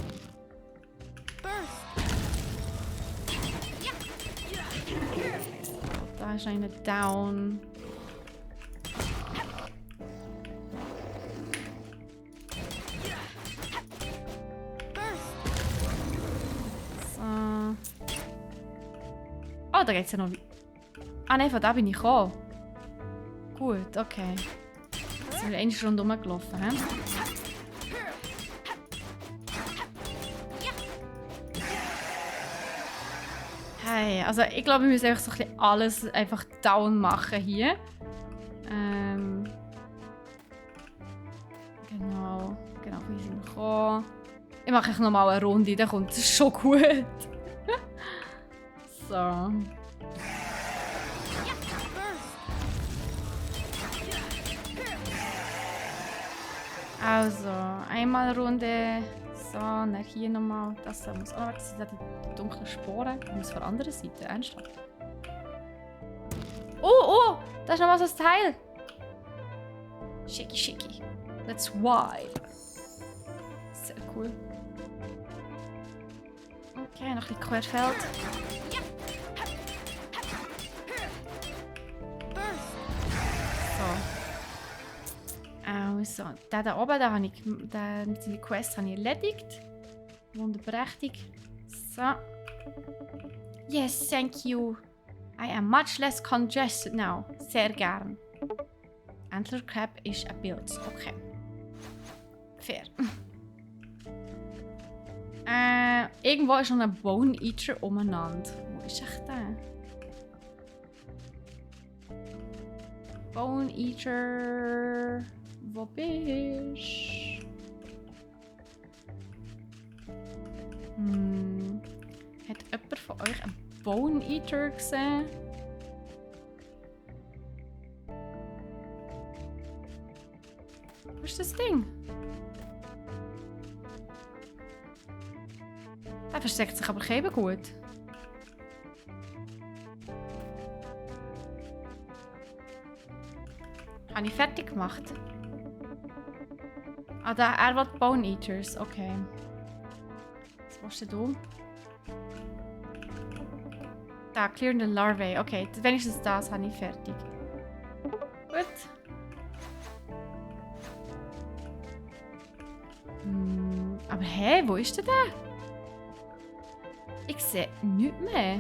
Da ist einer down. So. Oh, da geht's ja noch. Ah nein, von da bin ich gekommen. Gut, okay. Jetzt sind wir eine Runde rumgelaufen, hä? Hey, also ich glaube, wir müssen einfach so ein bisschen alles einfach down machen hier. Genau, wie sind wir gekommen. Ich mache noch mal eine Runde, dann kommt es schon gut. So. Also, einmal eine Runde. So, dann hier nochmal. Das muss auch. Das sind ja die dunklen Sporen. Ich muss von der anderen Seite. Ernsthaft. Oh! Da ist noch was ein Teil. Schicki. Let's wipe. Sehr cool. Okay, noch ein bisschen Querfeld. So. Also, den da oben, habe ich, die Quest habe ich erledigt. Wunderprächtig. So. Yes, thank you. I am much less congested now. Sehr gern. Antler Crab ist ein Bild. Okay. Fair. Irgendwo ist noch ein Bone Eater umeinander. Wo ist echt der? Bone Eater. Wo bist du? Hat jemand von euch einen Bone Eater gesehen? Wo ist das Ding? Der versteckt sich aber eben gut. Habe ich fertig gemacht? Ah, er will Bone Eaters. Okay. Was willst du? Da, clear the larvae. Okay, wenigstens das habe ich fertig. Gut. Aber hä, wo ist der? Ich sehe nichts mehr.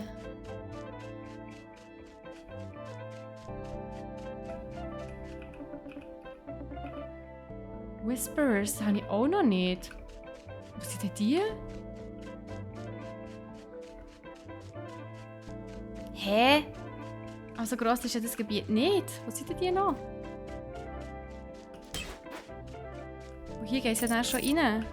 Whisperers habe ich auch noch nicht. Was sind denn die? Hä? Aber so gross ist ja das Gebiet nicht. Wo sind denn die noch? Und hier geht es ja dann schon rein.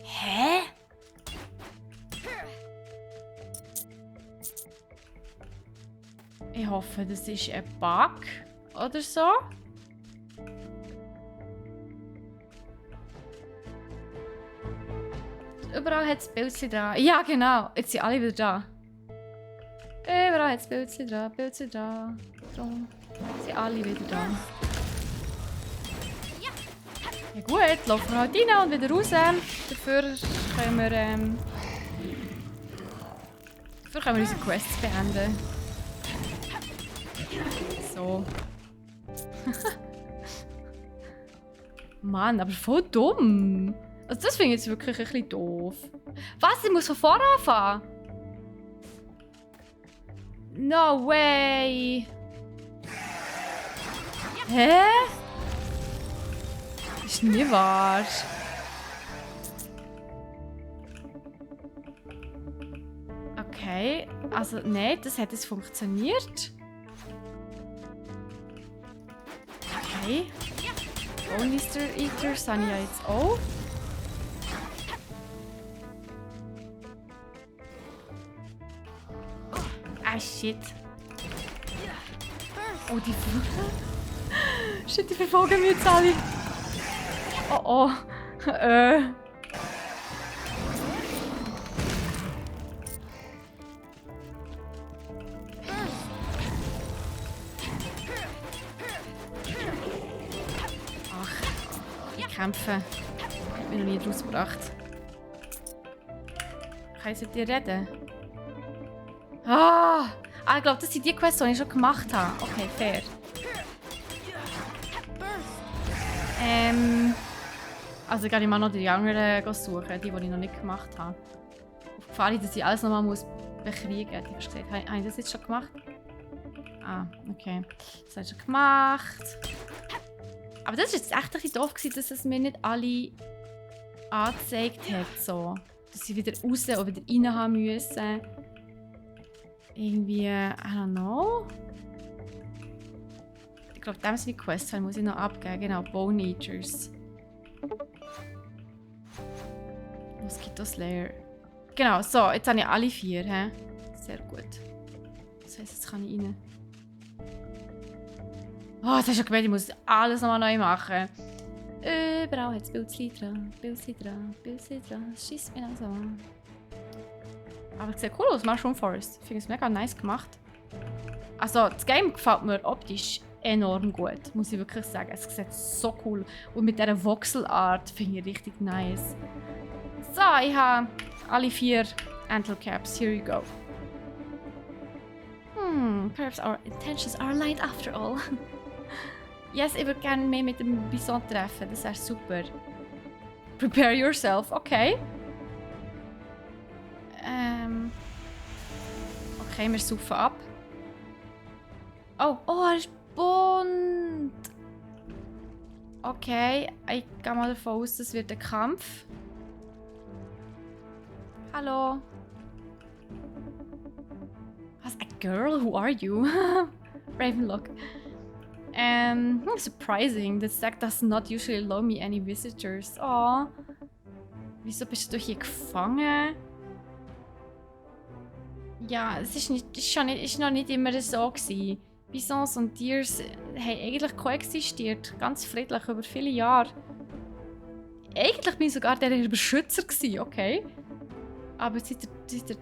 Hä? Ich hoffe, das ist ein Bug oder so. Überall hat es Bildchen dran. Ja, genau. Jetzt sind alle wieder da. Überall hat es Bildchen dran. Bildchen dran. Drum sind alle wieder da. Ja gut, laufen wir halt rein und wieder raus. Dafür können wir unsere Quests beenden. So. Mann, aber voll dumm. Also das finde ich jetzt wirklich ein bisschen doof. Was? Ich muss von vorne anfangen? No way! Hä? Das ist nie wahr. Okay, also nein, das hat jetzt funktioniert. Okay. Bonister Eaters habe ich ja jetzt auch. Ah, shit. Oh, die Shit, die verfolgen mich jetzt alle. Oh, oh. Ach, die kämpfen. Ich bin noch nie draus gebracht. Kann ich mit dir reden? Ah, ich glaube, das sind die Quests, die ich schon gemacht habe. Okay, fair. Also gehe ich mal noch die anderen suchen, die ich noch nicht gemacht habe. Auf Gefahr, dass ich alles nochmal bekriegen muss. Du hast gesagt, habe ich das jetzt schon gemacht? Ah, okay. Das habe ich schon gemacht. Aber das war jetzt echt ein bisschen doof, dass es mir nicht alle angezeigt hat. So. Dass sie wieder raus oder wieder rein haben müssen. Irgendwie, I don't know. Ich glaube, dem sind die Quests, muss ich noch abgeben. Genau, Bone Eaters. Mosquito Slayer. Genau, so, jetzt habe ich alle 4. He? Sehr gut. Das heisst, jetzt kann ich rein. Oh, das ist schon gemeint, ich muss alles nochmal neu machen. Überall hat es Bildchen dran, Bildchen dran, Bildchen dran. Das scheisst mich also an. Aber es sieht cool aus, Mushroom Forest. Ich finde es mega nice gemacht. Also, das Game gefällt mir optisch enorm gut, muss ich wirklich sagen. Es sieht so cool. Und mit dieser Voxelart finde ich richtig nice. So, ich habe alle 4 Antler Caps. Here you go. Perhaps our intentions are aligned after all. Yes, ich würde gerne mehr mit dem Bison treffen. Das wäre super. Prepare yourself. Okay. Okay, wir saufen ab. Oh, er ist bunt. Okay, ich gehe mal davon aus, das wird ein Kampf. Hallo. Was? A girl? Who are you? Ravenlock. Surprising. The sect does not usually allow me any visitors. Oh. Wieso bist du hier gefangen? Ja, es ist noch nicht immer so gewesen. Bisons und Tiers haben eigentlich koexistiert. Ganz friedlich über viele Jahre. Eigentlich bin ich sogar der Beschützer gewesen, okay? Aber seit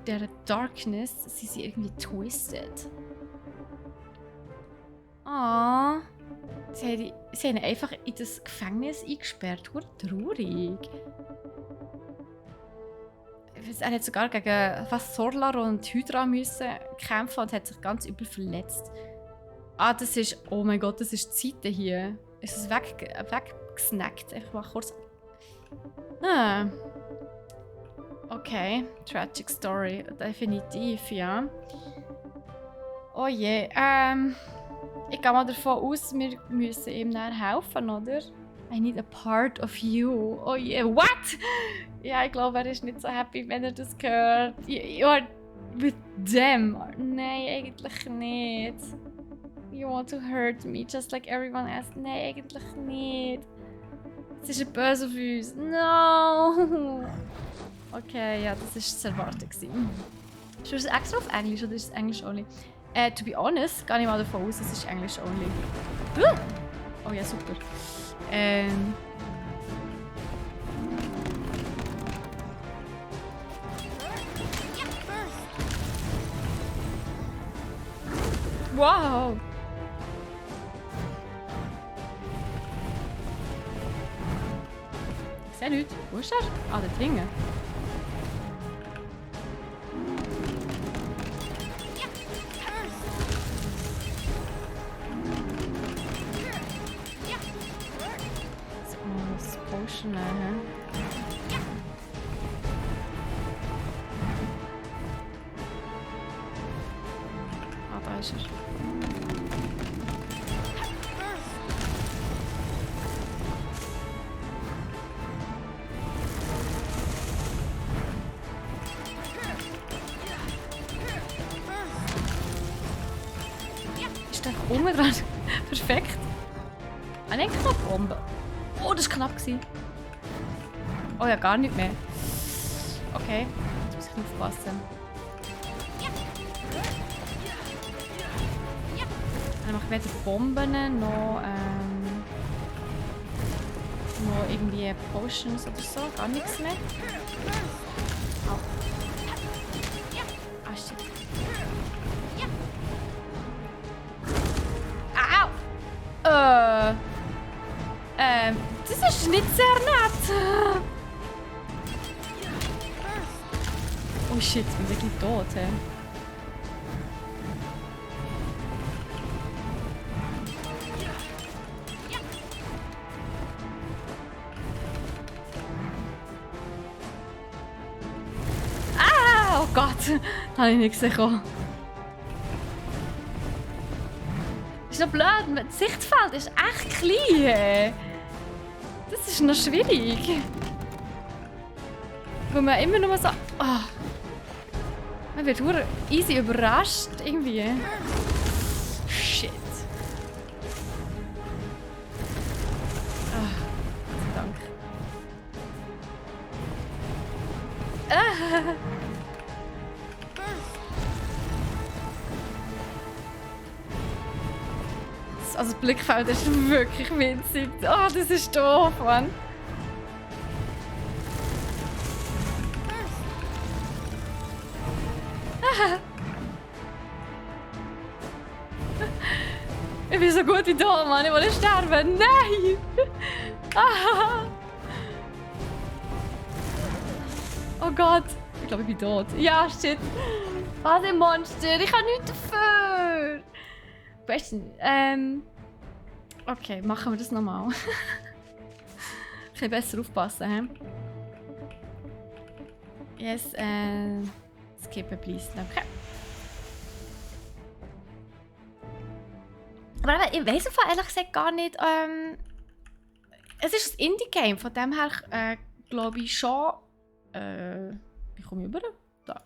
der Darkness sind sie irgendwie twisted. Ah. Sie haben ihn einfach in das Gefängnis eingesperrt. Traurig. Er hat sogar gegen Sorlar und Hydra müssen kämpfen und hat sich ganz übel verletzt. Ah, das ist... Oh mein Gott, das ist die Seite hier. Ist es weggesnackt? Ich mach kurz... Ah. Okay, tragic story. Definitiv, ja. Oh je, Ich gehe mal davon aus, wir müssen ihm dann helfen, oder? I need a part of you. Oh yeah, what? Ja, ich glaube, er ist nicht so happy, wenn er das hört. You are with them. Nein, eigentlich nicht. You want to hurt me, just like everyone else. Nein, eigentlich nicht. Es ist ein Böse auf uns. No! Okay, ja, das war zu erwarten. Ist das extra auf Englisch oder ist es Englisch only? To be honest, gehe ich mal davon aus, es ist Englisch only. Oh ja, super. Wow! Ich sehe nichts. Wo ist er? Ah, der Dringe. Potion nehmen. Ah, da ist er. Ist der oben dran? Perfekt. Eine Knopfbombe. Oh, das war knapp. Oh ja, gar nicht mehr. Okay, jetzt muss ich aufpassen. Dann mache ich weder Bomben noch irgendwie Potions oder so. Gar nichts mehr. Oh. Ah, shit. Au! Das ist nicht sehr nett. Oh shit, ich bin wirklich tot, hä? Ah, oh Gott! Da habe ich nicht gesehen. Ist noch blöd, das Sichtfeld ist echt klein. Das ist noch schwierig. Weil man immer nur so... Oh. Man wird nur easy überrascht, irgendwie. Shit. Ah, Dank. Also das Blickfeld ist wirklich winzig. Oh, das ist doof, Mann. Ich bin so gut wie da, Mann. Ich will sterben. Nein! Oh Gott. Ich glaube, ich bin tot. Ja, shit. Was ein Monster. Ich habe nichts dafür. Okay, machen wir das nochmal. Ein bisschen besser aufpassen, hä? Yes, skip please. Okay. Aber ich weiss ehrlich gesagt gar nicht. Es ist ein Indie-Game, von dem her glaube ich schon. Wie komme ich über? Da.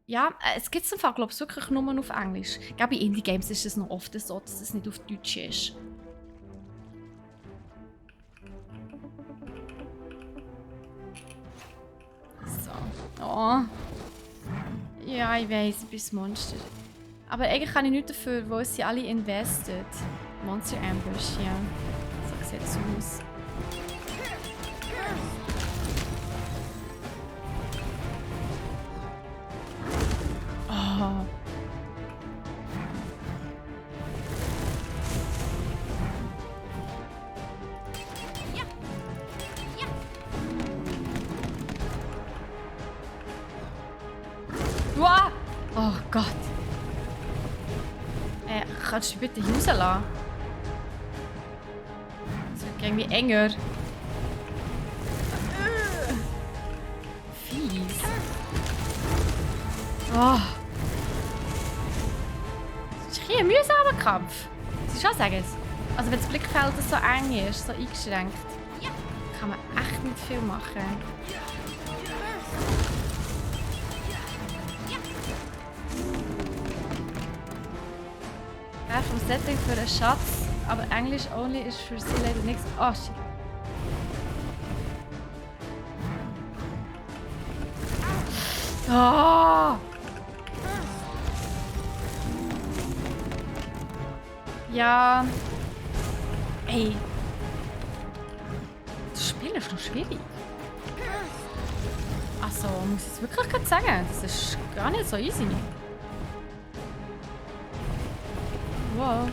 Ja, es gibt es im Fall, glaube ich, wirklich nur auf Englisch. Ich glaube, bei Indie-Games ist es noch oft so, dass es nicht auf Deutsch ist. So. Oh. Ja, ich weiss, ich bin das Monster. Aber eigentlich kann ich nichts dafür, wo sie alle invested. Monster Ambush, ja. So sieht es aus. Oh. Wow. Oh Gott. Kannst du bitte rauslassen? Das wird irgendwie enger. Fies. Oh. ist ein bisschen ein mühsamer Kampf. Das ist schon sagen. Also wenn das Blickfeld so eng ist, so eingeschränkt, kann man echt nicht viel machen. Vom Setting für einen Schatz, aber Englisch only ist für sie leider nichts. Oh shit. Oh! Ja. Ey. Das Spiel ist noch schwierig. Also, muss ich es wirklich gerade sagen, das ist gar nicht so easy. Wow.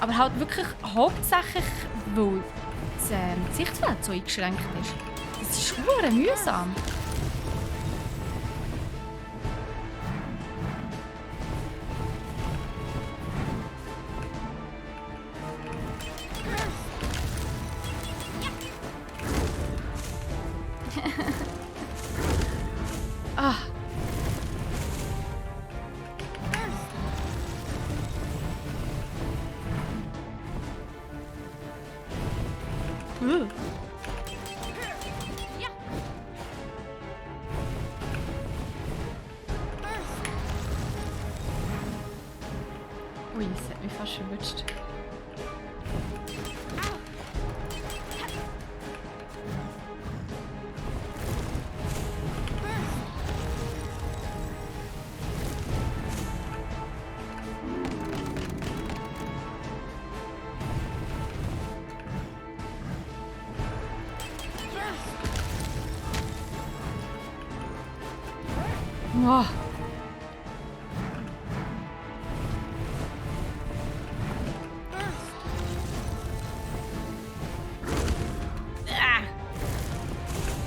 Aber halt wirklich hauptsächlich, weil das Sichtfeld so eingeschränkt ist. Das ist schwer mühsam. Ah. Ui, das hat mich fast erwischt. Oh.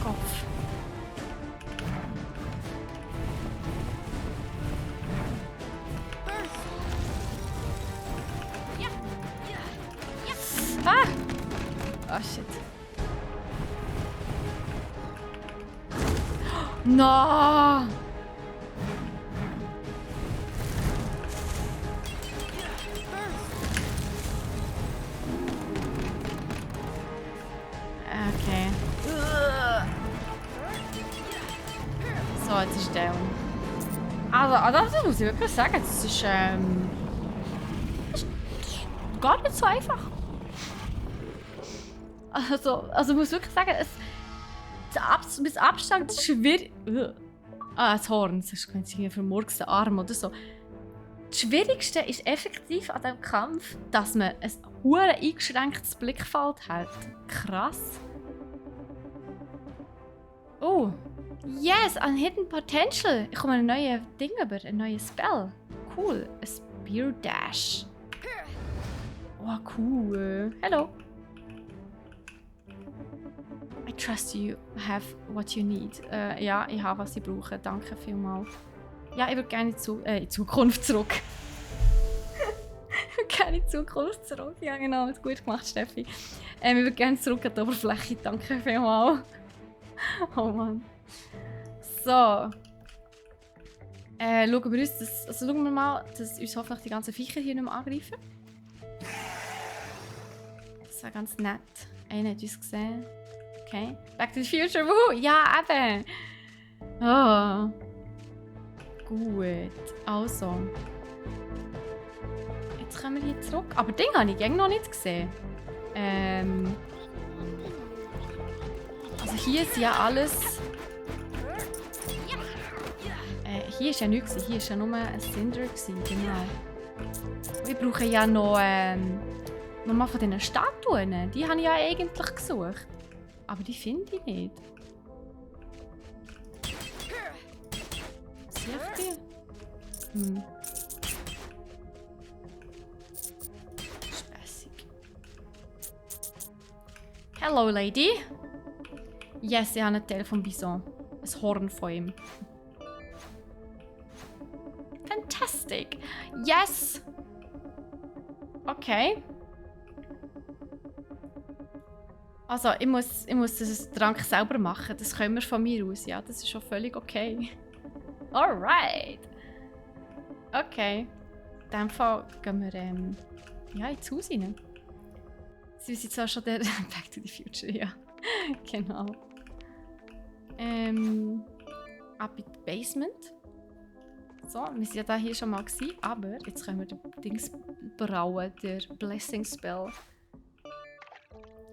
Kopf. Ah! Oh shit. No! Okay. So, jetzt ist down. Also, das muss ich wirklich sagen, das ist gar nicht so einfach. Also ich muss wirklich sagen, mit Abstand schwierig. Das Horn, das ist ein vermurkster Arm oder so. Das Schwierigste ist effektiv an diesem Kampf, dass man ein hure eingeschränktes Blickfeld hat. Krass. Oh. Yes, ein Hidden Potential. Ich komme ein neues Ding über, ein neues Spell. Cool. Ein Spear Dash. Oh, cool. Hello. I trust you have what you need. Ja, ich habe, was ich brauche. Danke vielmals. Ja, ich würde gerne in Zukunft zurück. Ich würde gerne in Zukunft zurück. Ja, genau. Gut gemacht, Steffi. Ich würde gerne zurück an die Oberfläche. Danke vielmals. Oh Mann. So. Schauen wir uns das. Also schauen wir mal, dass uns hoffentlich die ganzen Viecher hier nicht mehr angreifen. Das wäre ganz nett. Einer hat uns gesehen. Okay. Back to the Future. Wuhu! Ja, eben! Oh. Gut. Also. Jetzt kommen wir hier zurück. Aber den habe ich noch nicht gesehen. Also hier ist ja alles... hier ist ja nichts. Hier ist ja nur ein Cinder. Genau. Wir brauchen ja noch... nochmal von diesen Statuen. Die habe ich ja eigentlich gesucht. Aber die finde ich nicht. Sehe ich die? Spässig. Hello, Lady. Yes, ich habe einen Teil vom Bison. Ein Horn von ihm. Fantastic. Yes. Okay. Also, ich muss den Trank selber machen. Das können wir von mir aus. Ja, das ist schon völlig okay. Alright. Okay. in dem Fall gehen wir ins Haus rein. Sie sind zwar schon der Back to the Future, ja. Genau. Ab in die Basement. So, wir sind ja da hier schon mal gewesen, aber jetzt können wir den Dings brauen, der Blessing Spell.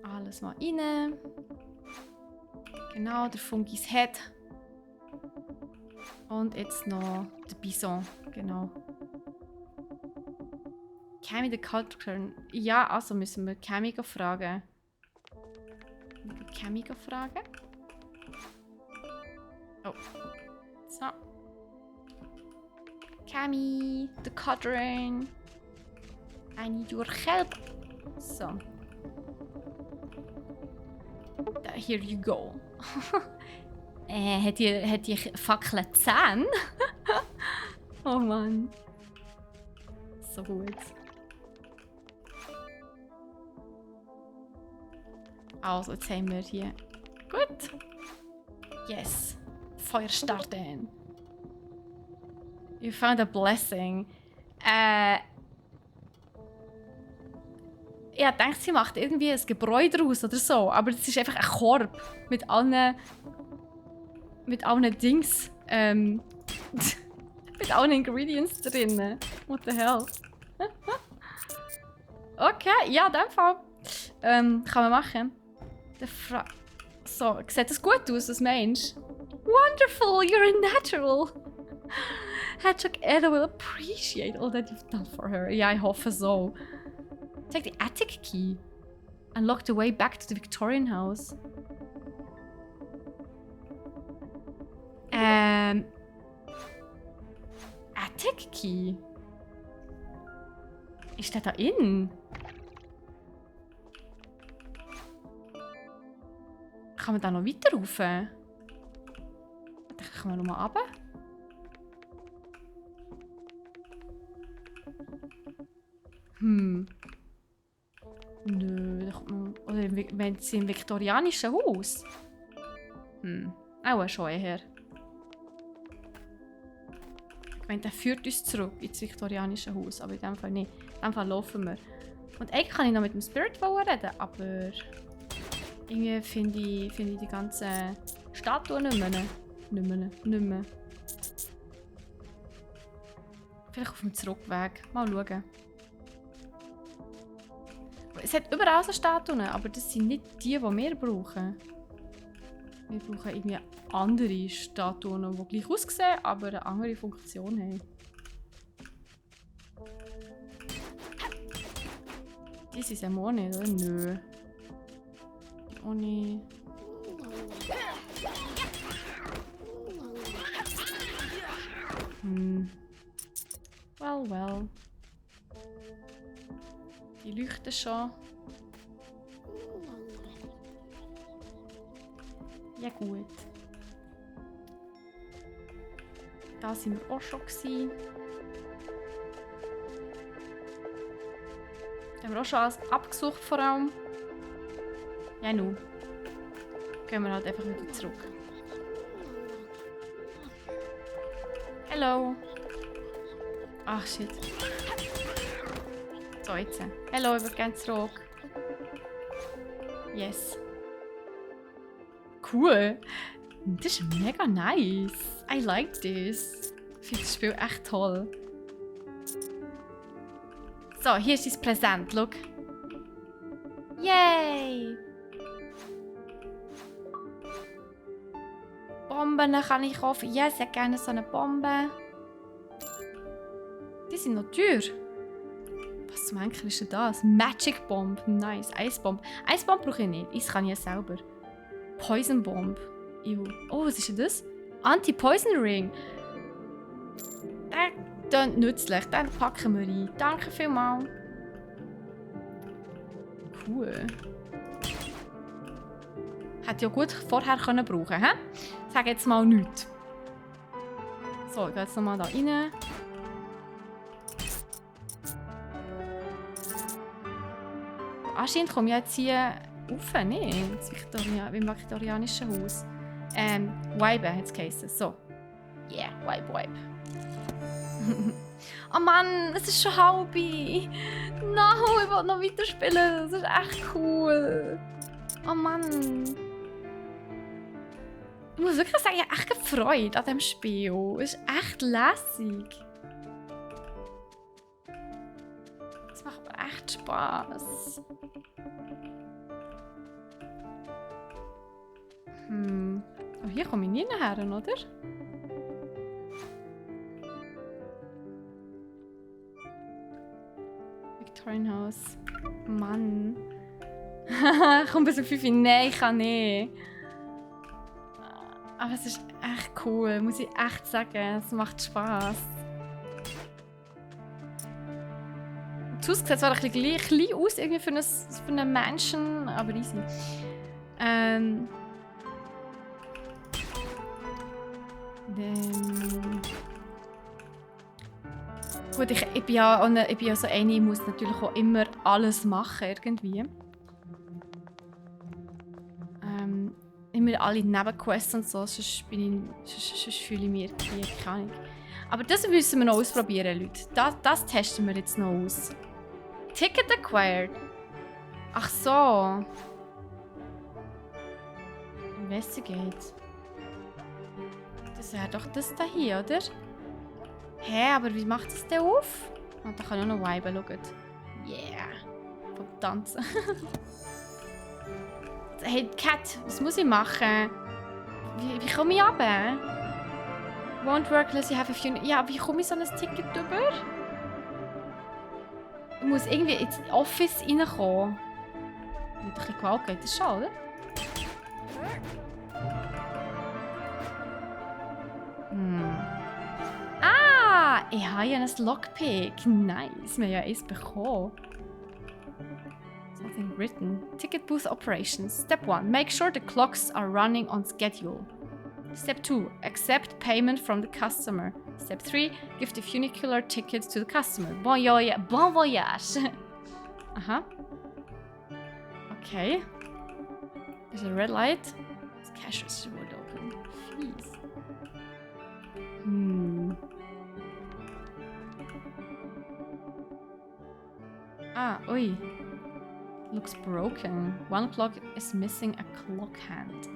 Alles mal rein. Genau, der Funkis Head. Und jetzt noch der Bison, genau. Cammy the Culture. Ja, also müssen wir Cammy fragen. Oh. So. Cammy, the Cauldron. I need your help. So. Here you go. Hat die Fackel Zähne? Oh Mann. So gut. Also, jetzt haben wir hier. Gut. Yes. Feuer starten. You found a blessing. Ich dachte, sie macht irgendwie ein Gebräu daraus oder so. Aber es ist einfach ein Korb mit allen Dings. Mit allen Ingredients drin. What the hell? Okay, ja, in dem Fall. Kann man machen. So, sieht das gut aus, was meinst du? Wonderful, you're a natural. Hedgehog Ada will appreciate all that you've done for her. Ja, ich hoffe so. Take the attic key. Unlock the way back to the Victorian house. Attic key? Ist der da innen? Kann man da noch weiter rauf? Dann können wir nochmal runter. Nö, da kommt man... Oder wenn sie im viktorianischen Haus? Auch schon eher. Ich meine, der führt uns zurück ins viktorianische Haus, aber in dem Fall nicht. In dem Fall laufen wir. Und eigentlich kann ich noch mit dem Spirit reden, aber... Irgendwie finde ich die ganzen Statuen nicht mehr. Vielleicht auf dem Zurückweg. Mal schauen. Es hat überall so Statuen, aber das sind nicht die wir brauchen. Wir brauchen irgendwie andere Statuen, die gleich aussehen, aber eine andere Funktion haben. Die sind es auch nicht, oder? Nö. Oh nee. Well. Die leuchten schon. Ja gut. Da sind wir auch schon gewesen. Da haben wir auch schon alles abgesucht vor allem. Ja, nun. Gehen wir halt einfach wieder zurück. Hallo. Ach, shit. So, jetzt. Hallo, ich würde gerne zurück. Yes. Cool. Das ist mega nice. I like this. Ich finde das Spiel echt toll. So, hier ist dein Präsent. Schau. Yay! Bomben kann ich kaufen. Yes, ich hätte gerne so eine Bombe. Die sind noch teuer. Was zum Henker ist denn das? Magic Bomb. Nice. Eisbomb. Eisbomb brauche ich nicht. Eis kann ich ja selber. Poison Bomb. Oh, was ist denn das? Anti-Poison Ring. Der klingt nützlich. Den packen wir ein. Danke vielmals. Cool. Hätte ja gut vorher können brauchen, hä? Sag jetzt mal nichts. So, ich gehe jetzt nochmal da rein. Anscheinend komme ich jetzt hier rauf, nicht? Im viktorianischen Haus. Wipe hat es geheißen. So. Yeah, wipe. Oh Mann, es ist schon halb. No, ich will noch weiterspielen. Das ist echt cool. Oh Mann. Ich muss wirklich sagen, ich habe echt Freude an diesem Spiel. Es ist echt lässig. Es macht mir echt Spass. Oh, hier komme ich nie her, oder? Victorian House. Mann. Ich komme bis um 5 Uhr. Nein, ich kann nicht. Aber es ist echt cool, muss ich echt sagen. Es macht Spass. Das Haus sieht zwar ein bisschen klein aus irgendwie für einen Menschen, aber easy. Gut, ich bin ja so eine, ich muss natürlich auch immer alles machen irgendwie. Immer alle Nebenquests und so, sonst fühle ich mich irgendwie keine Ahnung. Aber das müssen wir noch ausprobieren, Leute. Das testen wir jetzt noch aus. Ticket acquired. Ach so. Investigate. Das wäre doch das da hier, oder? Hä, aber wie macht das denn auf? Oh, da kann ich auch noch viben, schaut. Yeah. Vom Tanzen. Hey, Cat, was muss ich machen? Wie komme ich runter? Won't work unless you have a few... Ja, wie komme ich so ein Ticket über? Ich muss irgendwie ins Office reinkommen. Mit ein bisschen Gewalt geht das schon, oder? Ah, ich habe ja ein Lockpick. Nice, wir haben ja eins bekommen. Something written. Ticket booth operations. Step 1. Make sure the clocks are running on schedule. Step 2. Accept payment from the customer. Step 3. Give the funicular tickets to the customer. Bon voyage. Aha. Okay. There's a red light. This cash register would open. Jeez. Ah, ui. Looks broken. One clock is missing a clock hand.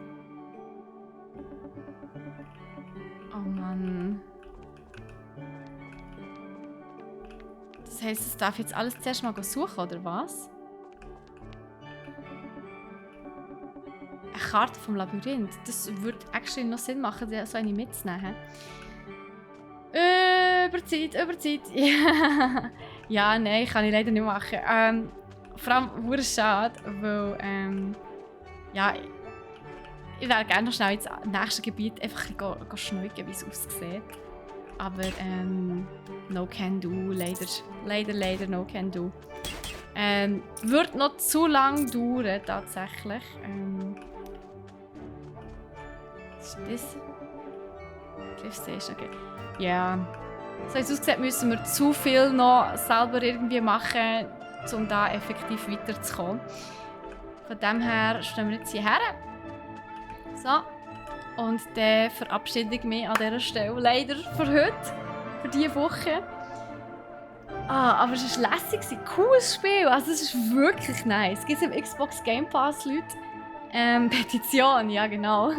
Oh Mann. Das heisst, es darf jetzt alles zuerst mal suchen, oder was? Eine Karte vom Labyrinth. Das würde actually noch Sinn machen, so eine mitzunehmen. Überzeit. Ja, nein, kann ich leider nicht machen. Vor allem sehr schade, weil ja, ich wäre gerne noch schnell ins nächste Gebiet einfach schneiden, wie es aussieht. Aber no can do, leider no can do. Wird noch zu lang dauern, tatsächlich. Was ist das? Cliff Station, okay. Ja. So wie es aussieht, müssen wir zu viel noch selber irgendwie machen, um da effektiv weiterzukommen. Von dem her stehen wir jetzt hierher. So. Und dann verabschiede ich mich an dieser Stelle leider für heute, für diese Woche. Aber es war lässig, ein cooles Spiel. Also es ist wirklich nice. Es gibt es im Xbox Game Pass, Leute. Petition, ja genau.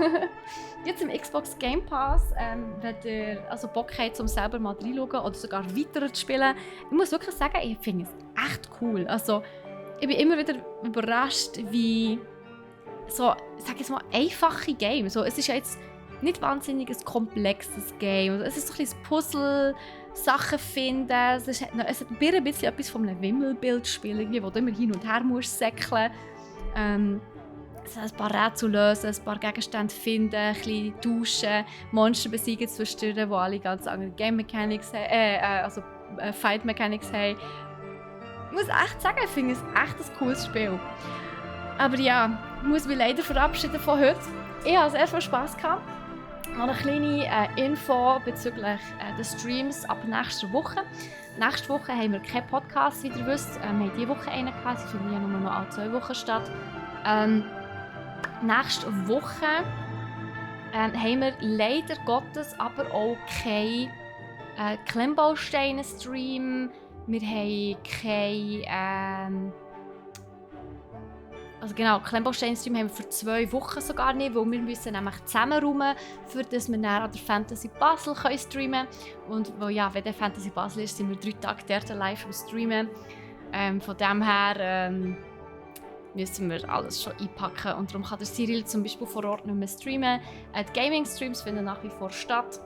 Jetzt im Xbox Game Pass, wenn ihr also Bock habt, um selber mal reinschauen oder sogar weiter zu spielen. Ich muss wirklich sagen, ich finde es echt cool. Also, ich bin immer wieder überrascht, wie so, sag ich mal, einfache Games. So, es ist ja jetzt nicht wahnsinnig ein komplexes Game. Also, es ist so ein bisschen Puzzle, Sachen finden. Es hat ein bisschen etwas von einem Wimmelbildspiel, wo du immer hin und her musst säckeln. Ein paar Rätsel lösen, ein paar Gegenstände finden, ein bisschen tauschen, Monster besiegen zwischendurch, die alle ganz andere Game Mechanics haben, Fight Mechanics haben. Ich muss echt sagen, ich finde es echt ein cooles Spiel. Aber ja, ich muss mich leider verabschieden von heute. Ich hatte sehr viel Spass gehabt. Noch eine kleine Info bezüglich der Streams ab nächster Woche. Nächste Woche haben wir keinen Podcast, wie ihr wisst. Wir haben diese Woche einen gehabt, sie finden ja nur noch alle 2 Wochen statt. Nächste Woche haben wir leider Gottes aber auch keine Klemmbausteine-Stream. Wir haben kein... Also genau, Klemmbaustein-Stream haben wir für 2 Wochen sogar nicht, weil wir müssen nämlich zusammenräumen, für dass wir dann an der Fantasy Basel streamen können. Und weil, ja, wenn der Fantasy Basel ist, sind wir 3 Tage dort live am Streamen. Von dem her müssen wir alles schon einpacken. Und darum kann der Cyril zum Beispiel vor Ort nicht mehr streamen. Die Gaming-Streams finden nach wie vor statt.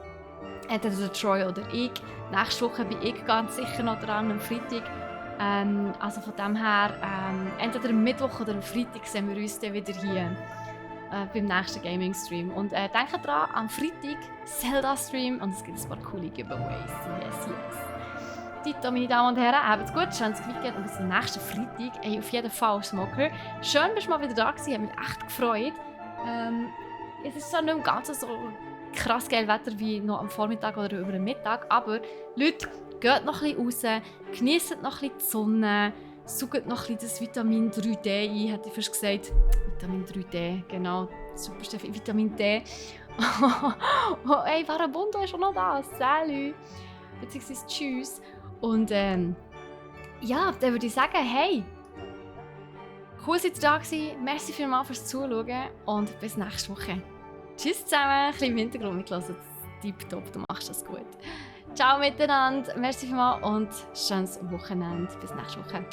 Entweder der Troy oder ich. Nächste Woche bin ich ganz sicher noch dran, am Freitag. Also von dem her, entweder am Mittwoch oder am Freitag sehen wir uns dann wieder hier beim nächsten Gaming-Stream. Und denkt dran, am Freitag Zelda-Stream und es gibt ein paar coole Giveaways. Yes, yes. Tito, meine Damen und Herren, habt's gut, schönes Weekend und bis zum nächsten Freitag. Ey, auf jeden Fall, Smoker. Schön, bist du mal wieder da gewesen, ich habe mich echt gefreut. Es ist zwar nicht mehr ganz so krass geil Wetter wie noch am Vormittag oder über den Mittag, aber Leute, geht noch ein bisschen raus, genießt noch ein bisschen die Sonne, saugt noch ein bisschen das Vitamin 3D ein, hätte ich fast gesagt. Vitamin 3D, genau, super Steffi, Vitamin D. Oh, ey, Varabundo ist auch noch da, salut, beziehungsweise tschüss. Und ja, dann würde ich sagen, hey, cool, dass ihr da gewesen, merci vielmals fürs Zuschauen und bis nächste Woche. Tschüss zusammen, ein bisschen im Hintergrund mitgelassen, tipptopp, du machst das gut. Ciao miteinander, merci vielmals und schönes Wochenende. Bis nächste Woche.